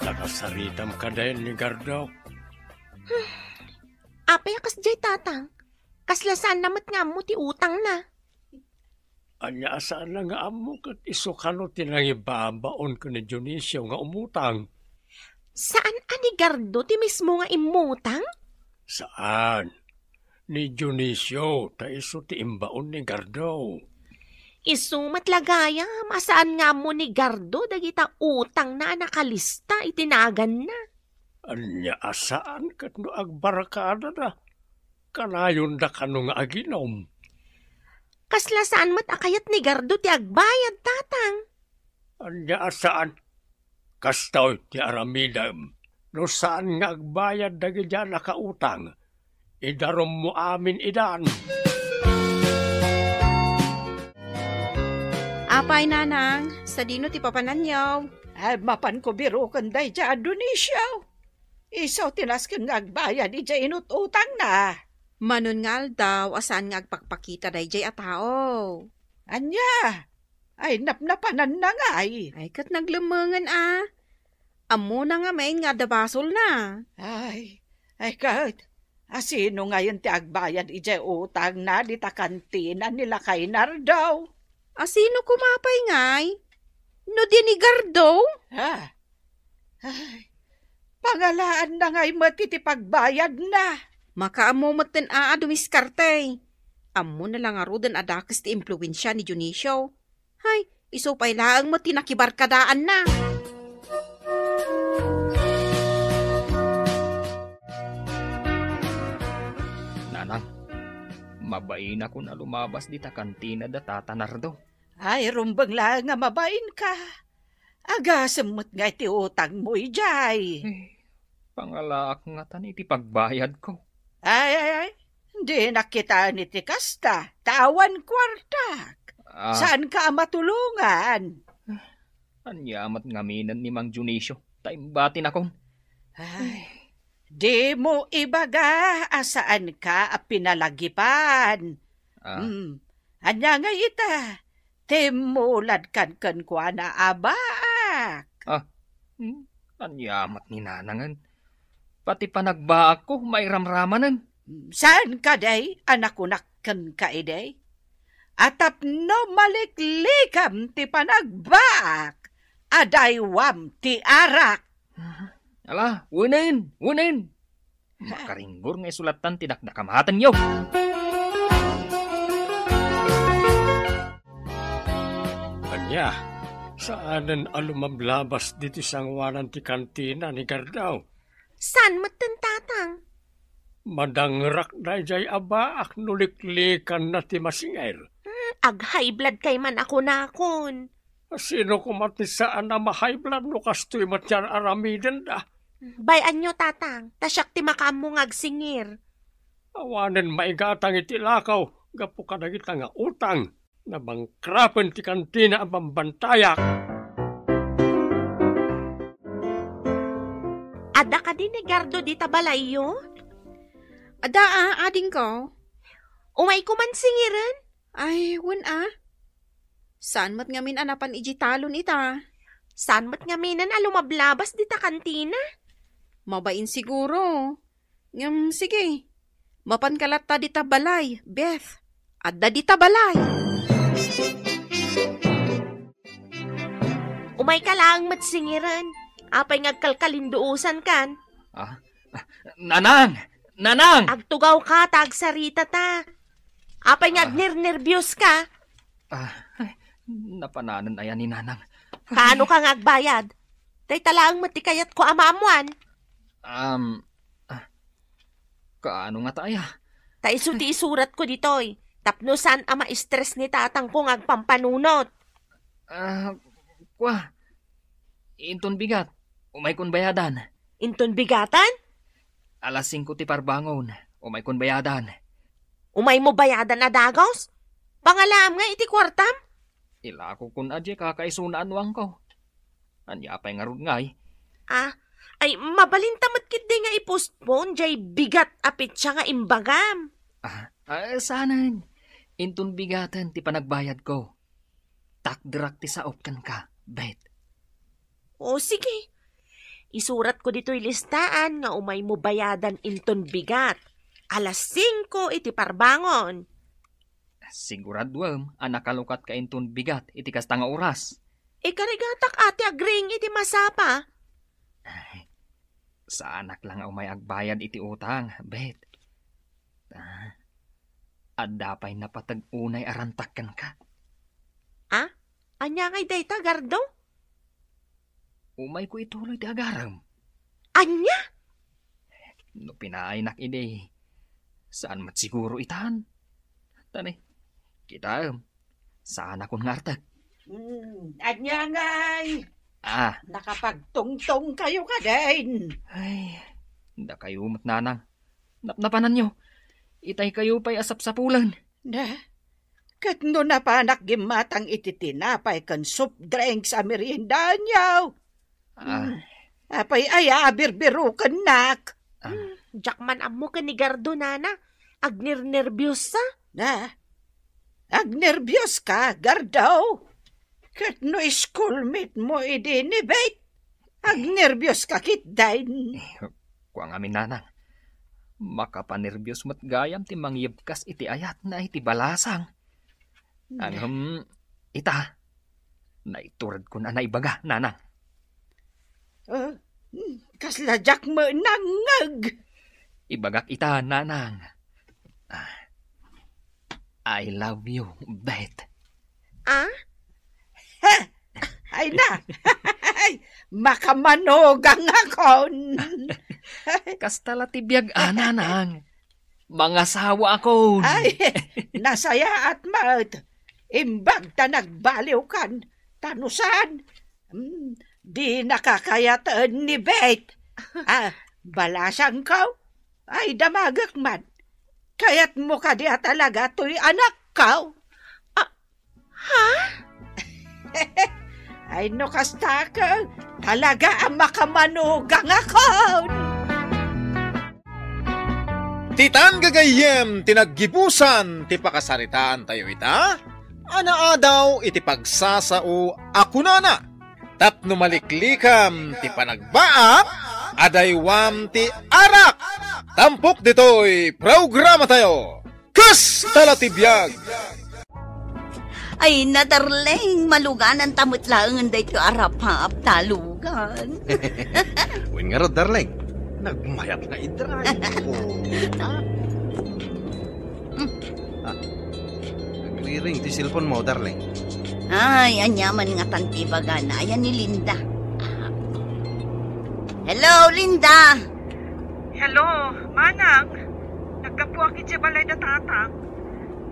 Nakasaritam kadayen ni Gardo. Apay a kasdiay, Tatang? Kasla saanna met nga ammo ti utangna. Ania a saanna nga ammo ket isu kano ti nangibabaon ken ni Dionisio nga umutang? Saan a ni Gardo ti mismo nga immutang? Saan. Ni Dionisio, ta isu ti imbaon ni Gardo. Isu met la gayam a saan nga ammo ni Gardo dagita utangna a nakalista iti naganna. Ania a saan ket no agbarkadada, kanayonda kano nga aginom? Kasla saan met a kayat ni Gardo ti agbayad, Tatang. Ania a saan? Kastoy ti aramidem. No saan nga agbayad dagiti a nakautang, idarummo amin idan. Apay, Nanang, sadino ti papananyo? Ay, mapanko biroken daydiay a Dionisio. Isu ti nasken nga agbayad idiay inut-utangna. Manon nga aldaw a saan nga agpakpakita daydiay a tao. Ania? Ay, napnapananna ngay. Ay, ket naglemmengen a. Ammona ngamin nga adda basolna. Ay, ay, ket, asino ngayen ti agbayad idiay utangna dita kantina ni Lakay Nardo? Asino koma pay ngay? No di ni Gardo? Ha? Ay, pangalaanna ngay met iti pagbayadna. Makaammo metten a, a dumiskarte. Ammona la ngaruden a dakes ti impluensia ni Dionisio. Hay, isu pay laeng met ti nakibarkadaanna. Nang, mabainakon a lumabas dita kantina da Tata Nardo. Ay, rumbeng laeng nga mabainka. Agasem met ngay ti utangmo idiay. Eh, pangalaak ngatan iti pagbayadko. Ay, ay, ay. Dinak kitaen iti kasta, ta awan kuartak. Ah. Saanka a matulongan? Ania met ngaminen ni Mang Dionisio, ta imbatinakon. Ay, dimo ibaga a saanka a pinalagipan. Ah. Hmm. Ania ngay ita? Timmuladkan kenkuana a baak. Ah, hmm, ania met ni nanangen? Pati panagbaakko, mairamramanen. Saan kadi a nakunak kenka idi? A tapno maliklikam ti panagbaak, adaywam ti arak. Ala, wenen, wenen. Makaringgor nga isulattan ti dakdakamatenyo. Ania, saanen a lumablabas ditoy sangoanan ti kantina ni Gardo? Saan metten, Tatang? Madangrak daydiay a baak no liklikanna ti masingir. Hmm, ag-high blood kay man a kunakon. Sino koma ti saan a ma-high blood no kastoy met ti ar-aramidenda? Bay-anyo, Tatang, ta siak ti makaammo nga agsingir. Awanen maigatang iti lakaw gapu kadagita nga utang. Nabangkrapen ti kantina a bambantayak. Adda kadi ni Gardo dita balayyo? Adda a, adingko. Umayko man singiren? Ay, wen a. Saan met ngamin a napan idiay talon ita? Saan met ngaminen a lumablabas dita kantina? Mabain siguro. Ngem, sige. Mapanka latta dita balay, Beth. Adda dita balay. Umayka laeng met singiren. Apay nga agkalkalinduosankan? Ah, ah, Nanang! Nanang! Agtugawka ta agsaritata. Apay nga Ah. agnernerbios ka? Ah, ay, napananen aya ni Nanang. Kaano ka nga agbayad? Dayta laeng met ti kayatko a maammoan. Um, ah, kaano ngata aya? Ta isu ti isuratko ditoy, tapno saan a ma-stress ni tatangko nga agpampanunot. Ah, kua, inton bigat, umaykon bayadan. Inton bigatan? Alas singko ti parbangon, umaykon bayadan. Umaymo bayadan a dagus? Pangalaam nga iti kuartam? Ilakokon a diay kakaisuna a nuangko. Ania pay ngarud ngay? Ah, ay, mabalinta met ketdi nga i-postpone diay bigat a petsa nga imbagam. Ah, ah, saanen. Inton bigaten ti panagbayadko. Takderak ti saok kenka, Beth. O, sige. Isuratko ditoy listaan nga umaymo bayadan inton bigat. Alas singko iti parbangon. Siguraduem a nakalukatka inton bigat iti kasta nga oras. Ikarigatak a ti agriing iti masapa. Ay, saanak la nga umay agbayad iti utang, Beth. Ah, adda pay napateg unay a rantak kenka. Ah? Ania ngay dayta, Gardo? Umayko ituloy ti agarem. Ania? No pinaaynak idi, saan met siguro itan? Tani, kitaem, saanakon nga artek. Hmm, ania ngay? Ah. Nakapagtungtong kayo kadin? Ay, dakayo met, Nanang. Napnapananyo, itay kayo pay a sapsapulen. Na, ket no napanak gimmatang iti tinapay ken soft drinks a meriendaanyo? Ah. Hmm. Apay aya a birbirukennak? Ah. Hmm, diak man ammo ken ni Gardo, nana. Agnernerbios sa. Na, agnerbios ka, Gardo? Ket no schoolmate mo idi ni Beth, agnerbios ka ketdin. Eh, kua ngamin, Nanang. Makapanerbios met gayam ti mangyebkas iti ayatna iti balasang. Na. Ngem, ita, naituredkon a naibaga, Nanang. Ah, hmm, kasla diak met nangngeg. Ibagak ita, Nanang. Ah, I love you, Beth. Ah? Ha? Ay na. Ay, makamanugang akon. Kasta la ti biag, a, Nanang. Mangasawaakon. Ay, nasayaat met. Imbag ta nagbaliwkan. Ta no saan, mm, dinaka kayaten ni Beth. Ah, balasangko? Ay, damagek man. Kayatmo kadi a talaga toy anakko? Ah, ha? Ay, no kasta, talaga a makamanugang akon. Ditan gagayyem ti naggibusan ti pakasaritaantayo ita, a naadaw iti pagsasao a kunana, tapno maliklikam ti panagbaak a daywam ti arak. Tampok ditoy programatayo, Kasta la ti biag! Ay, na, darling, malugananta met laengen daytoy a rapaap ta alugan. Wen ngarud, darling, nagmayat nga i-drive. Oh. Ah. Ah. Nagriring ti cellphone mo, darling. Ay, aniaman ngatan ti ibagana. Ayan ni Linda. Hello, Linda! Hello, Manang. Naggapuak idiay balay da Tatang.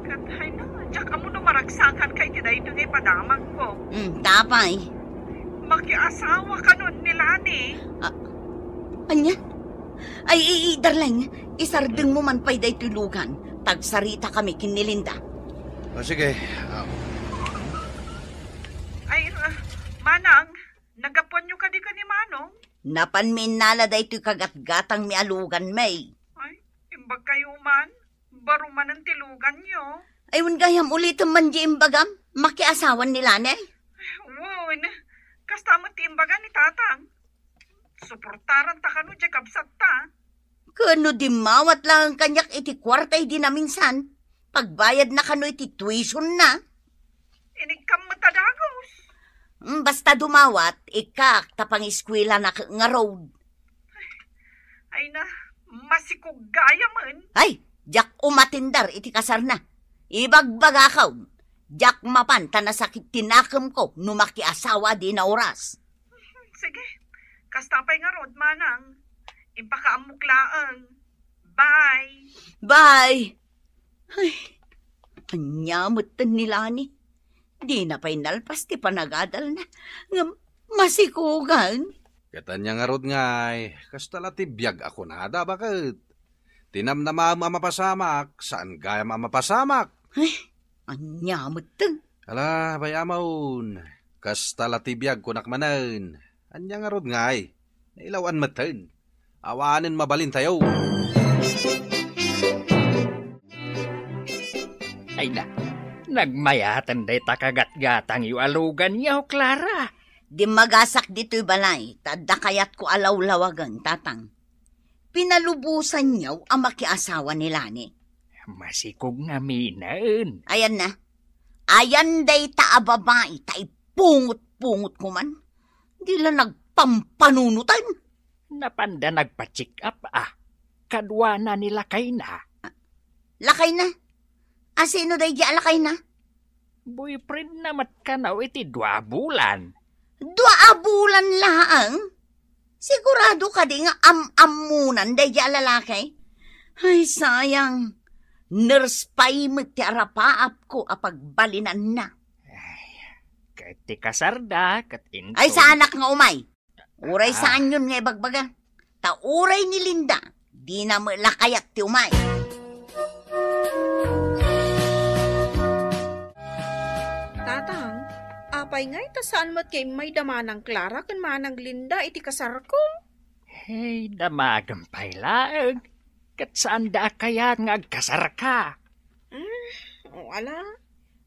Ket, ay na, diak ammo no maragsakanka iti daytoy nga ipadamagko. Hmm, apay? Makiasawa kanon ni Lani. Ah, ania? Ay, i-, i-, darling, isardengmo man pay daytoy lugan. Tagsaritakami ken ni Linda. O, sige. Ah. Ay, ah, Manang, naggapuanyo kadi ken ni Manong? Napanmi innala daytoy kagatgatangmi a luganmi. Ay, imbagkayo man. Baro manen ti luganyo. Ay, wen gayam ulitem man diay imbagam, makiasawan ni Lani? Wen, kasta met ti imbaga ni Tatang. Suportaranta kano diay kabsatta. Ken no dimmawat laeng kaniak iti kuarta idi naminsan, pagbayadna kano iti tuitionna. Inikkam met a dagus. Mm, basta dumawat, ikkak ta pangiskuelana ngarud. Ay na, masikog gayamen. Ay, diak umatindar iti kasarna. Ibagbagakon, diak mapan ta nasakit ti nakemko no makiasawa a di naoras. Sige, kasta pay ngarud, Manang. Impakaammok laeng. Bye. Bye. Ay, ania metten ni Lani? Dina pay nalpas ti panagadalna, ngem masikugan. Ket ania ngarud ngay, kasta la ti biag a kunada, baket? Ti namnamaem a mapasamak, saan gayam a mapasamak. Ay, ania metten? Ala, bay-amon, kasta la ti biag kunak manen. Ania ngarud ngay? Nailaw-an metten. Awanen mabalintayo. Ay na, nagmayaten dayta kagatgatangyo a luganyo, Clara. Dimmagasak ditoy balay, ta adda kayatko a lawlawagen, Tatang. Pinalubosanyo a makiasawa ni Lani. Masikog ngaminen. Ayan na. Ayan dayta a babai, ta ipungot-pungotko man. Di la nagpampanunoten. Napanda nagpa-check up, ah. Kaduana ni lakayna. Lakayna? A, sino daydi a lakayna? Boyfriendna met kano iti dua a bulan. Dua a bulan laeng? Sigurado kadi nga am-ammonan daydi a lalaki? Ay, sayang. Nurse pay met ti arapaapko a pagbalinanna. Ay, ket ti kasarda, ket inton... Ay, saanak nga umay. Uray saanyon nga ibagbaga. Ta uray ni Linda, dina met la kayat ti umay. Tatang, apay ngay ta saan met nga immay da Manang Clara ken Manang Linda iti kasarko? Hey, damagem pay laeng. Ket saanda a kayat nga agkasarka. Mm, o ala,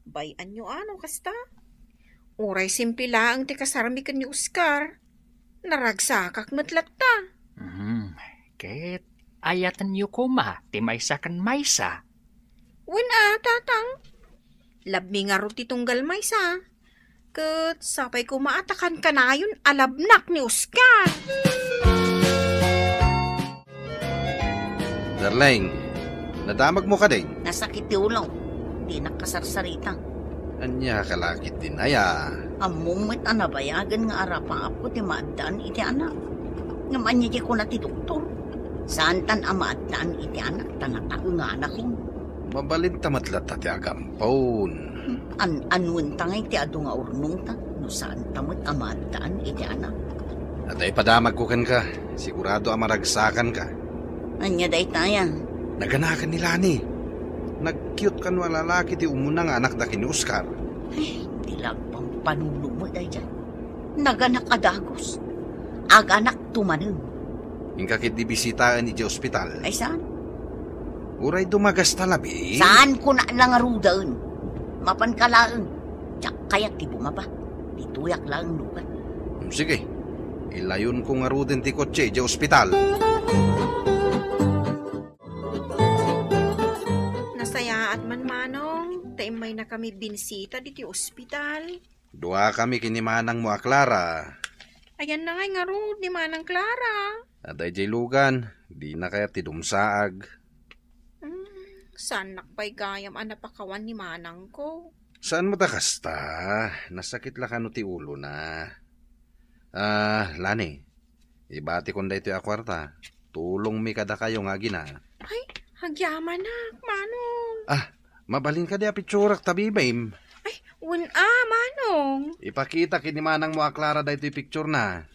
bay-anyo a no kasta. Uray simple laeng ti kasarmi ken ni Oscar, naragsakak met latta. Mhm. Ket ayatenyo koma ti maysa ken maysa. Wen a, Tatang. Labmi ngarud ti tunggal maysa. Ket sapay koma a ta kankanayon a labnak ni Oscar. Darling, nadamagmo kadi? Nasakit ti ulo. Dinak kasarsarita. Ania ka la ketdin aya? Ammom met a nabayagen nga arapaapko ti maaddaan iti anak. Ngem ania ti kuna ti doktor? Saantan a maaddaan iti anak ta nataenganakon. Mabalinta met latta ti agampon. An-anuen ta ngay ti adu nga urnongta no saanta met a maaddaan iti anak. Adda ipadamagko kenka, sigurado a maragsakanka. Ania daytaya? Naganakan ni Lani. Nag-cute kano a lalaki ti umuna nga anakda ken ni Oscar. Ay, di la agpampanuno met daydiay. Naganak a dagus. Aganakto manen. Inka ketdi bisitaen idiay ospital. Ay, saan? Uray dumagasta labi. Saanko la ngaruden. Mapanka laeng. Diak kayat ti bumaba. Ditoyak laeng lugar. Hmm, sige. Ilayonko ngaruden ti kotse idiay ospital. Nasayaat man, Manong, ta immaynakami binisita ditoy ospital. Duakami ken ni manangmo a Clara. Ayanna ngay ngarud ni Manang Clara? Adda idiay lugan, dina kayat ti dumsaag. Hmm, saannak pay gayam a napakawan ni manangko. Saan met a kasta? Nasakit la kano ti ulona. Ah, Lani, ibatikon daytoy a kuarta. Tulongmi kadakayo nga agina. Ay, agyamanak, Manong. Ah, mabalin kadi a pitsurak ta bibim? Ay, wen a, Manong. Ipakita ken ni manangmo a Clara daytoy picture na.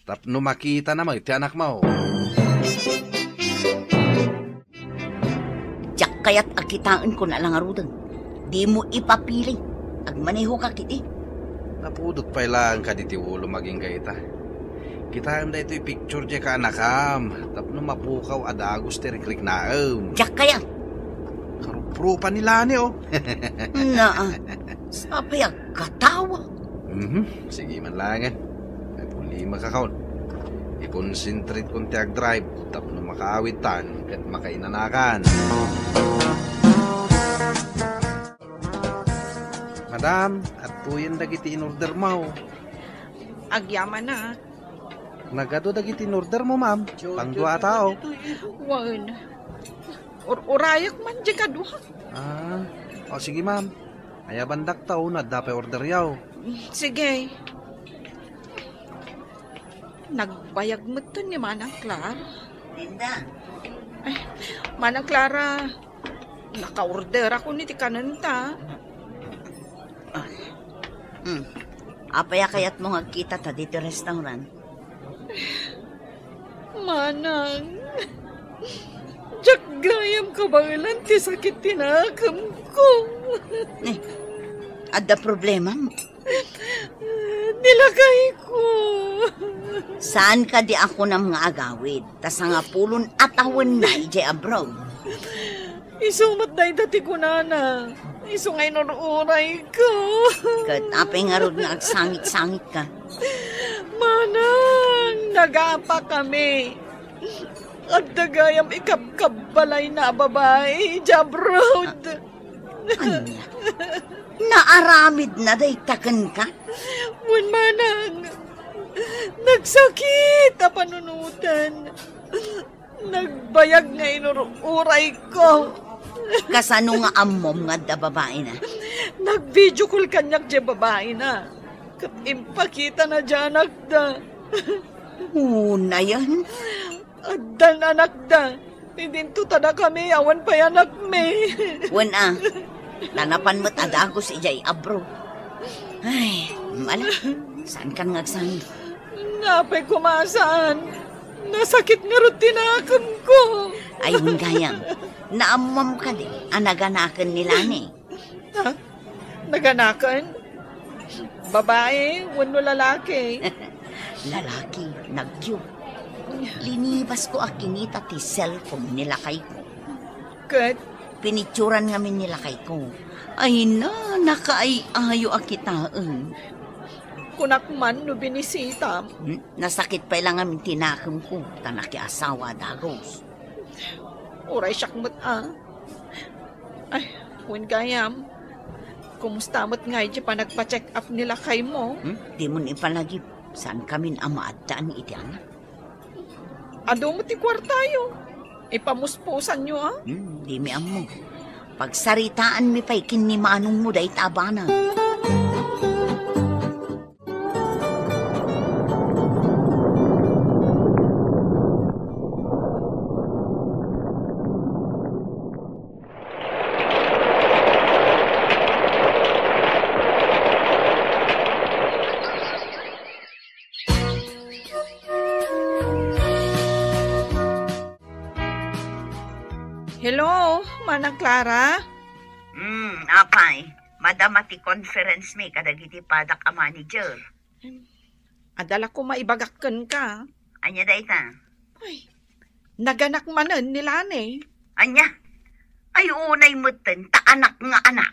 Tapno makitana met ti anakmo. Diak kayat a kitaenko la ngaruden. Dimo ipapili. Agmanehoka ketdi. Napudot pay laeng kadi ti ulom agingga ita. Kitaem daytoy picture diay kaanakam tapno mapukaw a dagus ti rikriknaem. Diak kayat. Karuprupan ni Lani, oh. Naa. Sapay agkatawa. Mhm. Sige man laengen. Ay, problema ka kaon. I-concentrate kon ti agdrive tapno makaawidtan ket makainanakan. Madam, adtoyen dagiti in-order mo. Agyamanak. Nagadu dagiti in-order mo, ma'am. Pangdua a tao. Wen. Ur-, urayak man di kadua. Ah, o sige, ma'am. Ayabandak ta, no adda pay order yaw. Sige. Nagbayag metten ni Manang Clara. Linda. Ay, Manang Clara, nakaorderakon iti kanenta. Hmm. Apay a kayatmo nga agkita ta ditoy restaurant? Manang, diak gayam kabaelan ti sakit ti nakemko. Eh, adda problemam? Ni lakayko. Saan kadi a kunam nga agawid? Ta sangapulon a tawenna idiay abroad. Isu met dayta ti kunana. Isu nga inur-urayko. Ket apay ngarud nga agsangit-sangitka? Manang, nagapakami. Adda gayam ikabkabbalayna a babai idiay abroad. Ania? Naaramidna dayta kenka? Wen, Manang, nagsakit a panunotan. Nagbayag nga inur-urayko. Kasano nga ammom nga adda babaina? Nag-video call kaniak diay babaina. Ket impakitana diay anakda. Unayen? Addan anakda. Idinto ta dakami awan pay anakmi. Wen a, ta napan met a dagus idiay abroad. Ay, mala, saankan nga agsangit? Apay koma a saan? Nasakit ngarud ti nakemko. Ay, wen gayam, naammom kadi a naganaken ni Lani? Ha? Naganaken? Babae wenno lalaki? Lalaki, nagyo. Linibasko a kinita ti cellphone ni lakayko. Ket? Pinicturan ngamin ni lakayko. Ay na, nakaay-ayo a kitaen. Kunak man no binisitam. Hmm? Nasakit pay la ngamin ti nakemko, ta nakiasawa a dagus. Uray siak met a. Ay, wen gayam. Kumusta met ngay ti panagpa-check up ni lakaymo? Hmm? Dimon ipalagip, saankamin a maaddaan iti anak. Adu met ti kuartayo. Ipamuspusanyo, a? Hmm, dimi ammo. Pagsaritaanmi pay ken ni manongmo dayta a banag. Clara? Hmm, apay, madama ti conference mi kadagiti padak a manager. Adda la koma ibagak kenka. Ania dayta? Ay, naganak manen ni Lani. Ania? Ay, unay metten ta anak nga anak.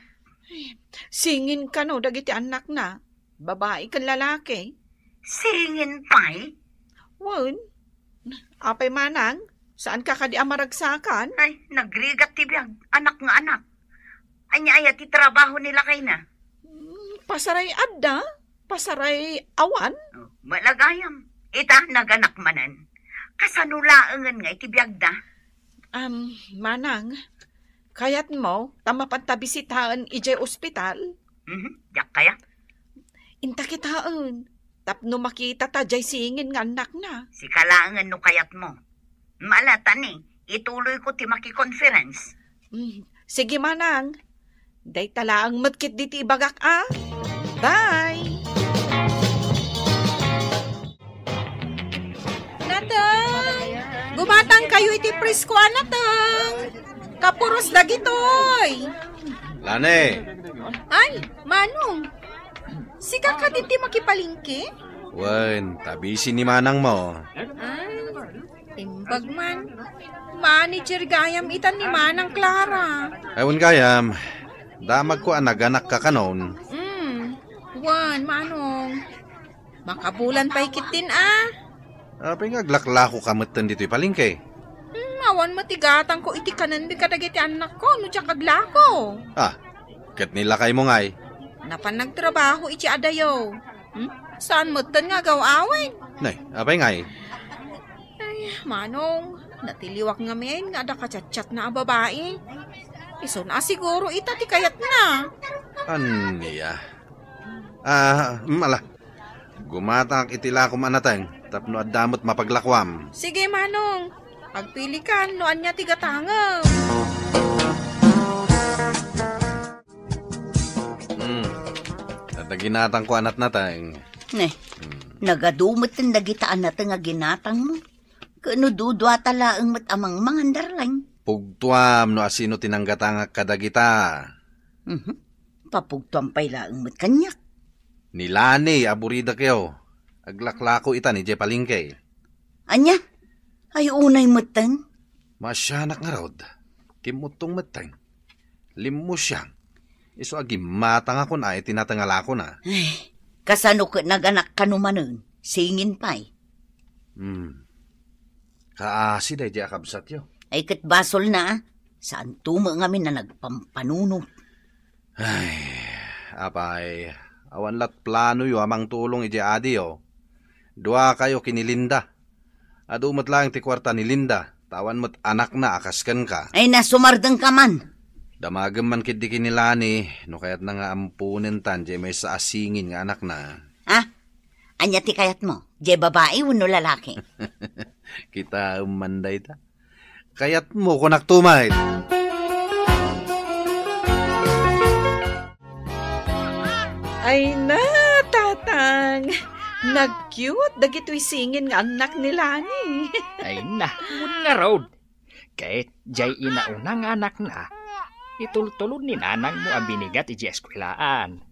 Ay, singin kano dagiti annakna? Babai ken lalaki? Singin pay? Wen. Apay manang, saan ka kadi a maragsakan? Ay, nagrigat ti biag, anak nga anak. Ania aya ti trabaho ni lakayna? Hmm, pasaray adda, pasaray awan. Oh, malagayam. Ita, naganak manen. Kasano laengen nga iti biagda? Am, manang, kayatmo ta mapan ta bisitaen idiay ospital? Mhm, diak kaya. Inta kitaen, tapno makita ta diay singin nga annakna. Sika laengen no kayatmo. Mala ta ni, ituloyko ti makikonference. Mm, sige, manang. Dayta laeng met ketdi ti ibagak a. Bye! Nateng! Gumatang kayo iti presko a nateng! Kapuros dagitoy! Lani! Ay, Manong! Sika kadi ti makipalengke? Wen, ta busy ni manangmo. Ay, imbag man. Manager gayam itan ni Manang Clara. Ay, wen gayam. Damagko a naganakka kanon. Mm. Wen, Manong. Makabulan pay ketdin a. Apay nga aglaklakoka metten ditoy palengke? Hmm, awan met igatangko iti kanenmi kadagiti annakko no diak aglako. Ah, ket ni lakaymo ngay? Napan nagtrabaho iti adayo. Hmm? Saan metten nga agaw-awid? Nay, apay ngay? Ay, Manong, natiliwak ngamin nga adda kachatchatna a babai. Isun a siguro ita ti kayatna. Ania? Ah, mm, ala. Gumatangak iti lakom a nateng tapno adda met mapaglakuam. Sige, Manong. Agpilikan no ania ti gatangem. Hmm. Adda ginatangko a natnateng. Ne, hmm, nagadu met dagita a nateng a ginatangmo. Ket no duduata laeng met a mangmangan, darling. Pugtuam no asino ti nanggatangak kadagita. Mhm. Papugtuam pay laeng met kaniak. Ni Lani a buridakyo. Aglaklako itan idiay palengke. Ania? Ay, unay metten? Maasianak ngarud. Kimmuttong metten. Limmusiang. Isu a gimmatangakon a iti nateng a lakona. Ay, kasano ket naganak kano manen? Singin pay. Hmm. Kaasi daydiay a kabsatyo. Ay, ket basolna, a. Saanto met ngamin a nagpampanunot. Ay, apay, awan lat planoyo a mangtulong idiay adiyo. Duakayo ken ni Linda. Adu met laeng ti kuarta ni Linda, ta awan met anakna a kas kenka. Ay, na, sumardengka man. Damagem man ketdi ken ni Lani, no kayatna nga amponentan diay maysa a singin nga anakna. Ha? Ania ti kayatmo? Diay babai wenno lalaki? Kitaem man dayta. Kayatmo, kunak tumay. Ay na, Tatang! Nag-cute dagitoy singin nga annak ni Lani. Ay na, wen ngarud. Ket diay inauna nga anakna, itultulod ni nanangmo a binigat idiay eskuelaan.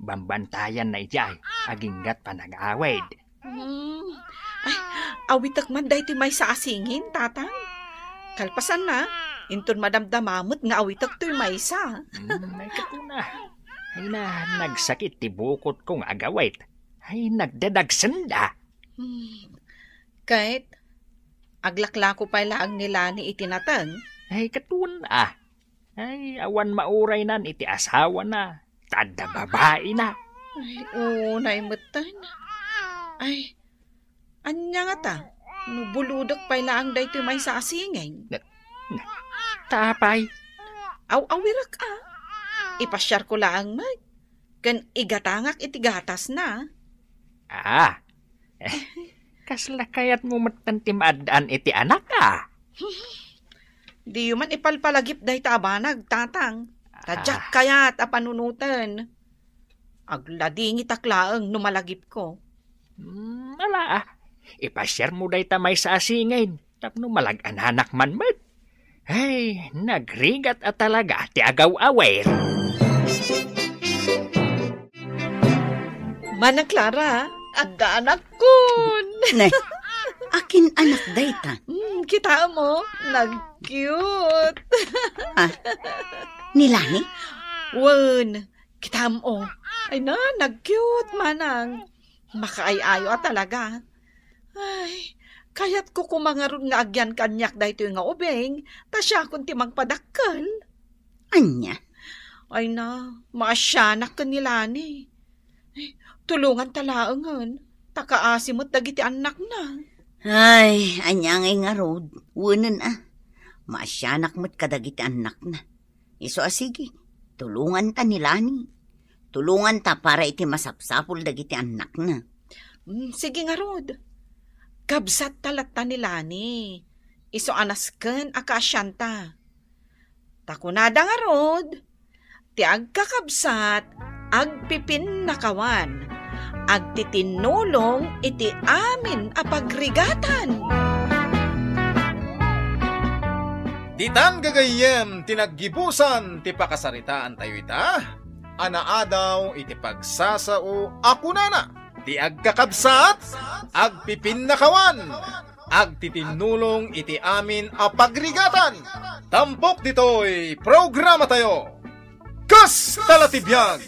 Bambantayanna idiay, aginggat panag-awid. Hmm. Ay, awitek man daytoy maysa a singin, Tatang. Kalpasanna, inton madamdama met nga awitek toy maysa. Hmm, ay, ket kuna. Ay na, nagsakit ti bukotko nga agawit. Ay, nagdadagsenda. Hmm. Ket, aglaklako pay laeng ni Lani iti nateng. Ay, ket kuna. Ay, awan mauraynan iti asawana, ta adda babaina. Ay, unay metten. Ay, ania ngata, no bulodek pay laeng daytoy maysa a singin? Na, na, ta apay? Aw-awirek a. Ipasiarko laeng met, ken igatangak iti gatasna. Ah, kasla kayatmo metten ti maaddaan iti anak, a? Diyo man ipalpalagip dayta a banag, Tatang. Ta diak kayat a panunoten. Agladingitak laeng no malagipko. Hmm, ala, a. Ipasiarmo dayta maysa a singin, tapno malag-ananak man met. Ay, nagrigat a talaga ti agaw-awer. Mana Clara, adda anakkon. Ne, akin anak dayta? Hmm, kitaem, oh, nag-cute. Ah, ni Lani? Wen, kitaem, oh. Ay na, nag-cute, manang. Makaay-ayo a talaga. Ay, kayatko koma ngarud nga agyan kaniak daytoy nga ubing, ta siakon ti mangpadakkel. Ania? Ay na, maasianak ken ni Lani. Ay, tulonganta laengen, ta kaasi met dagiti annakna. Ay, ania ngay ngarud, wenen a. Maasianak met kadagiti annakna. Isu a sige, tulonganta ni Lani. Tulonganta para iti masapsapul dagiti annakna. Mm, sige ngarud. Kabsatta latta ni Lani. Isu a nasken a kaasianta. Ta kunada ngarud, ti agkakabsat, agpipinnakawan, agtitinnulong iti amin a pagrigatan. Ditan gagayyem ti naggibusan ti pakasaritaantayo ita, a naadaw iti pagsasao a kunana, ti agkakabsat, agpipinnakawan, agtitinnulong iti amin a pagrigatan. Tampok ditoy programatayo. Kasta la ti biag!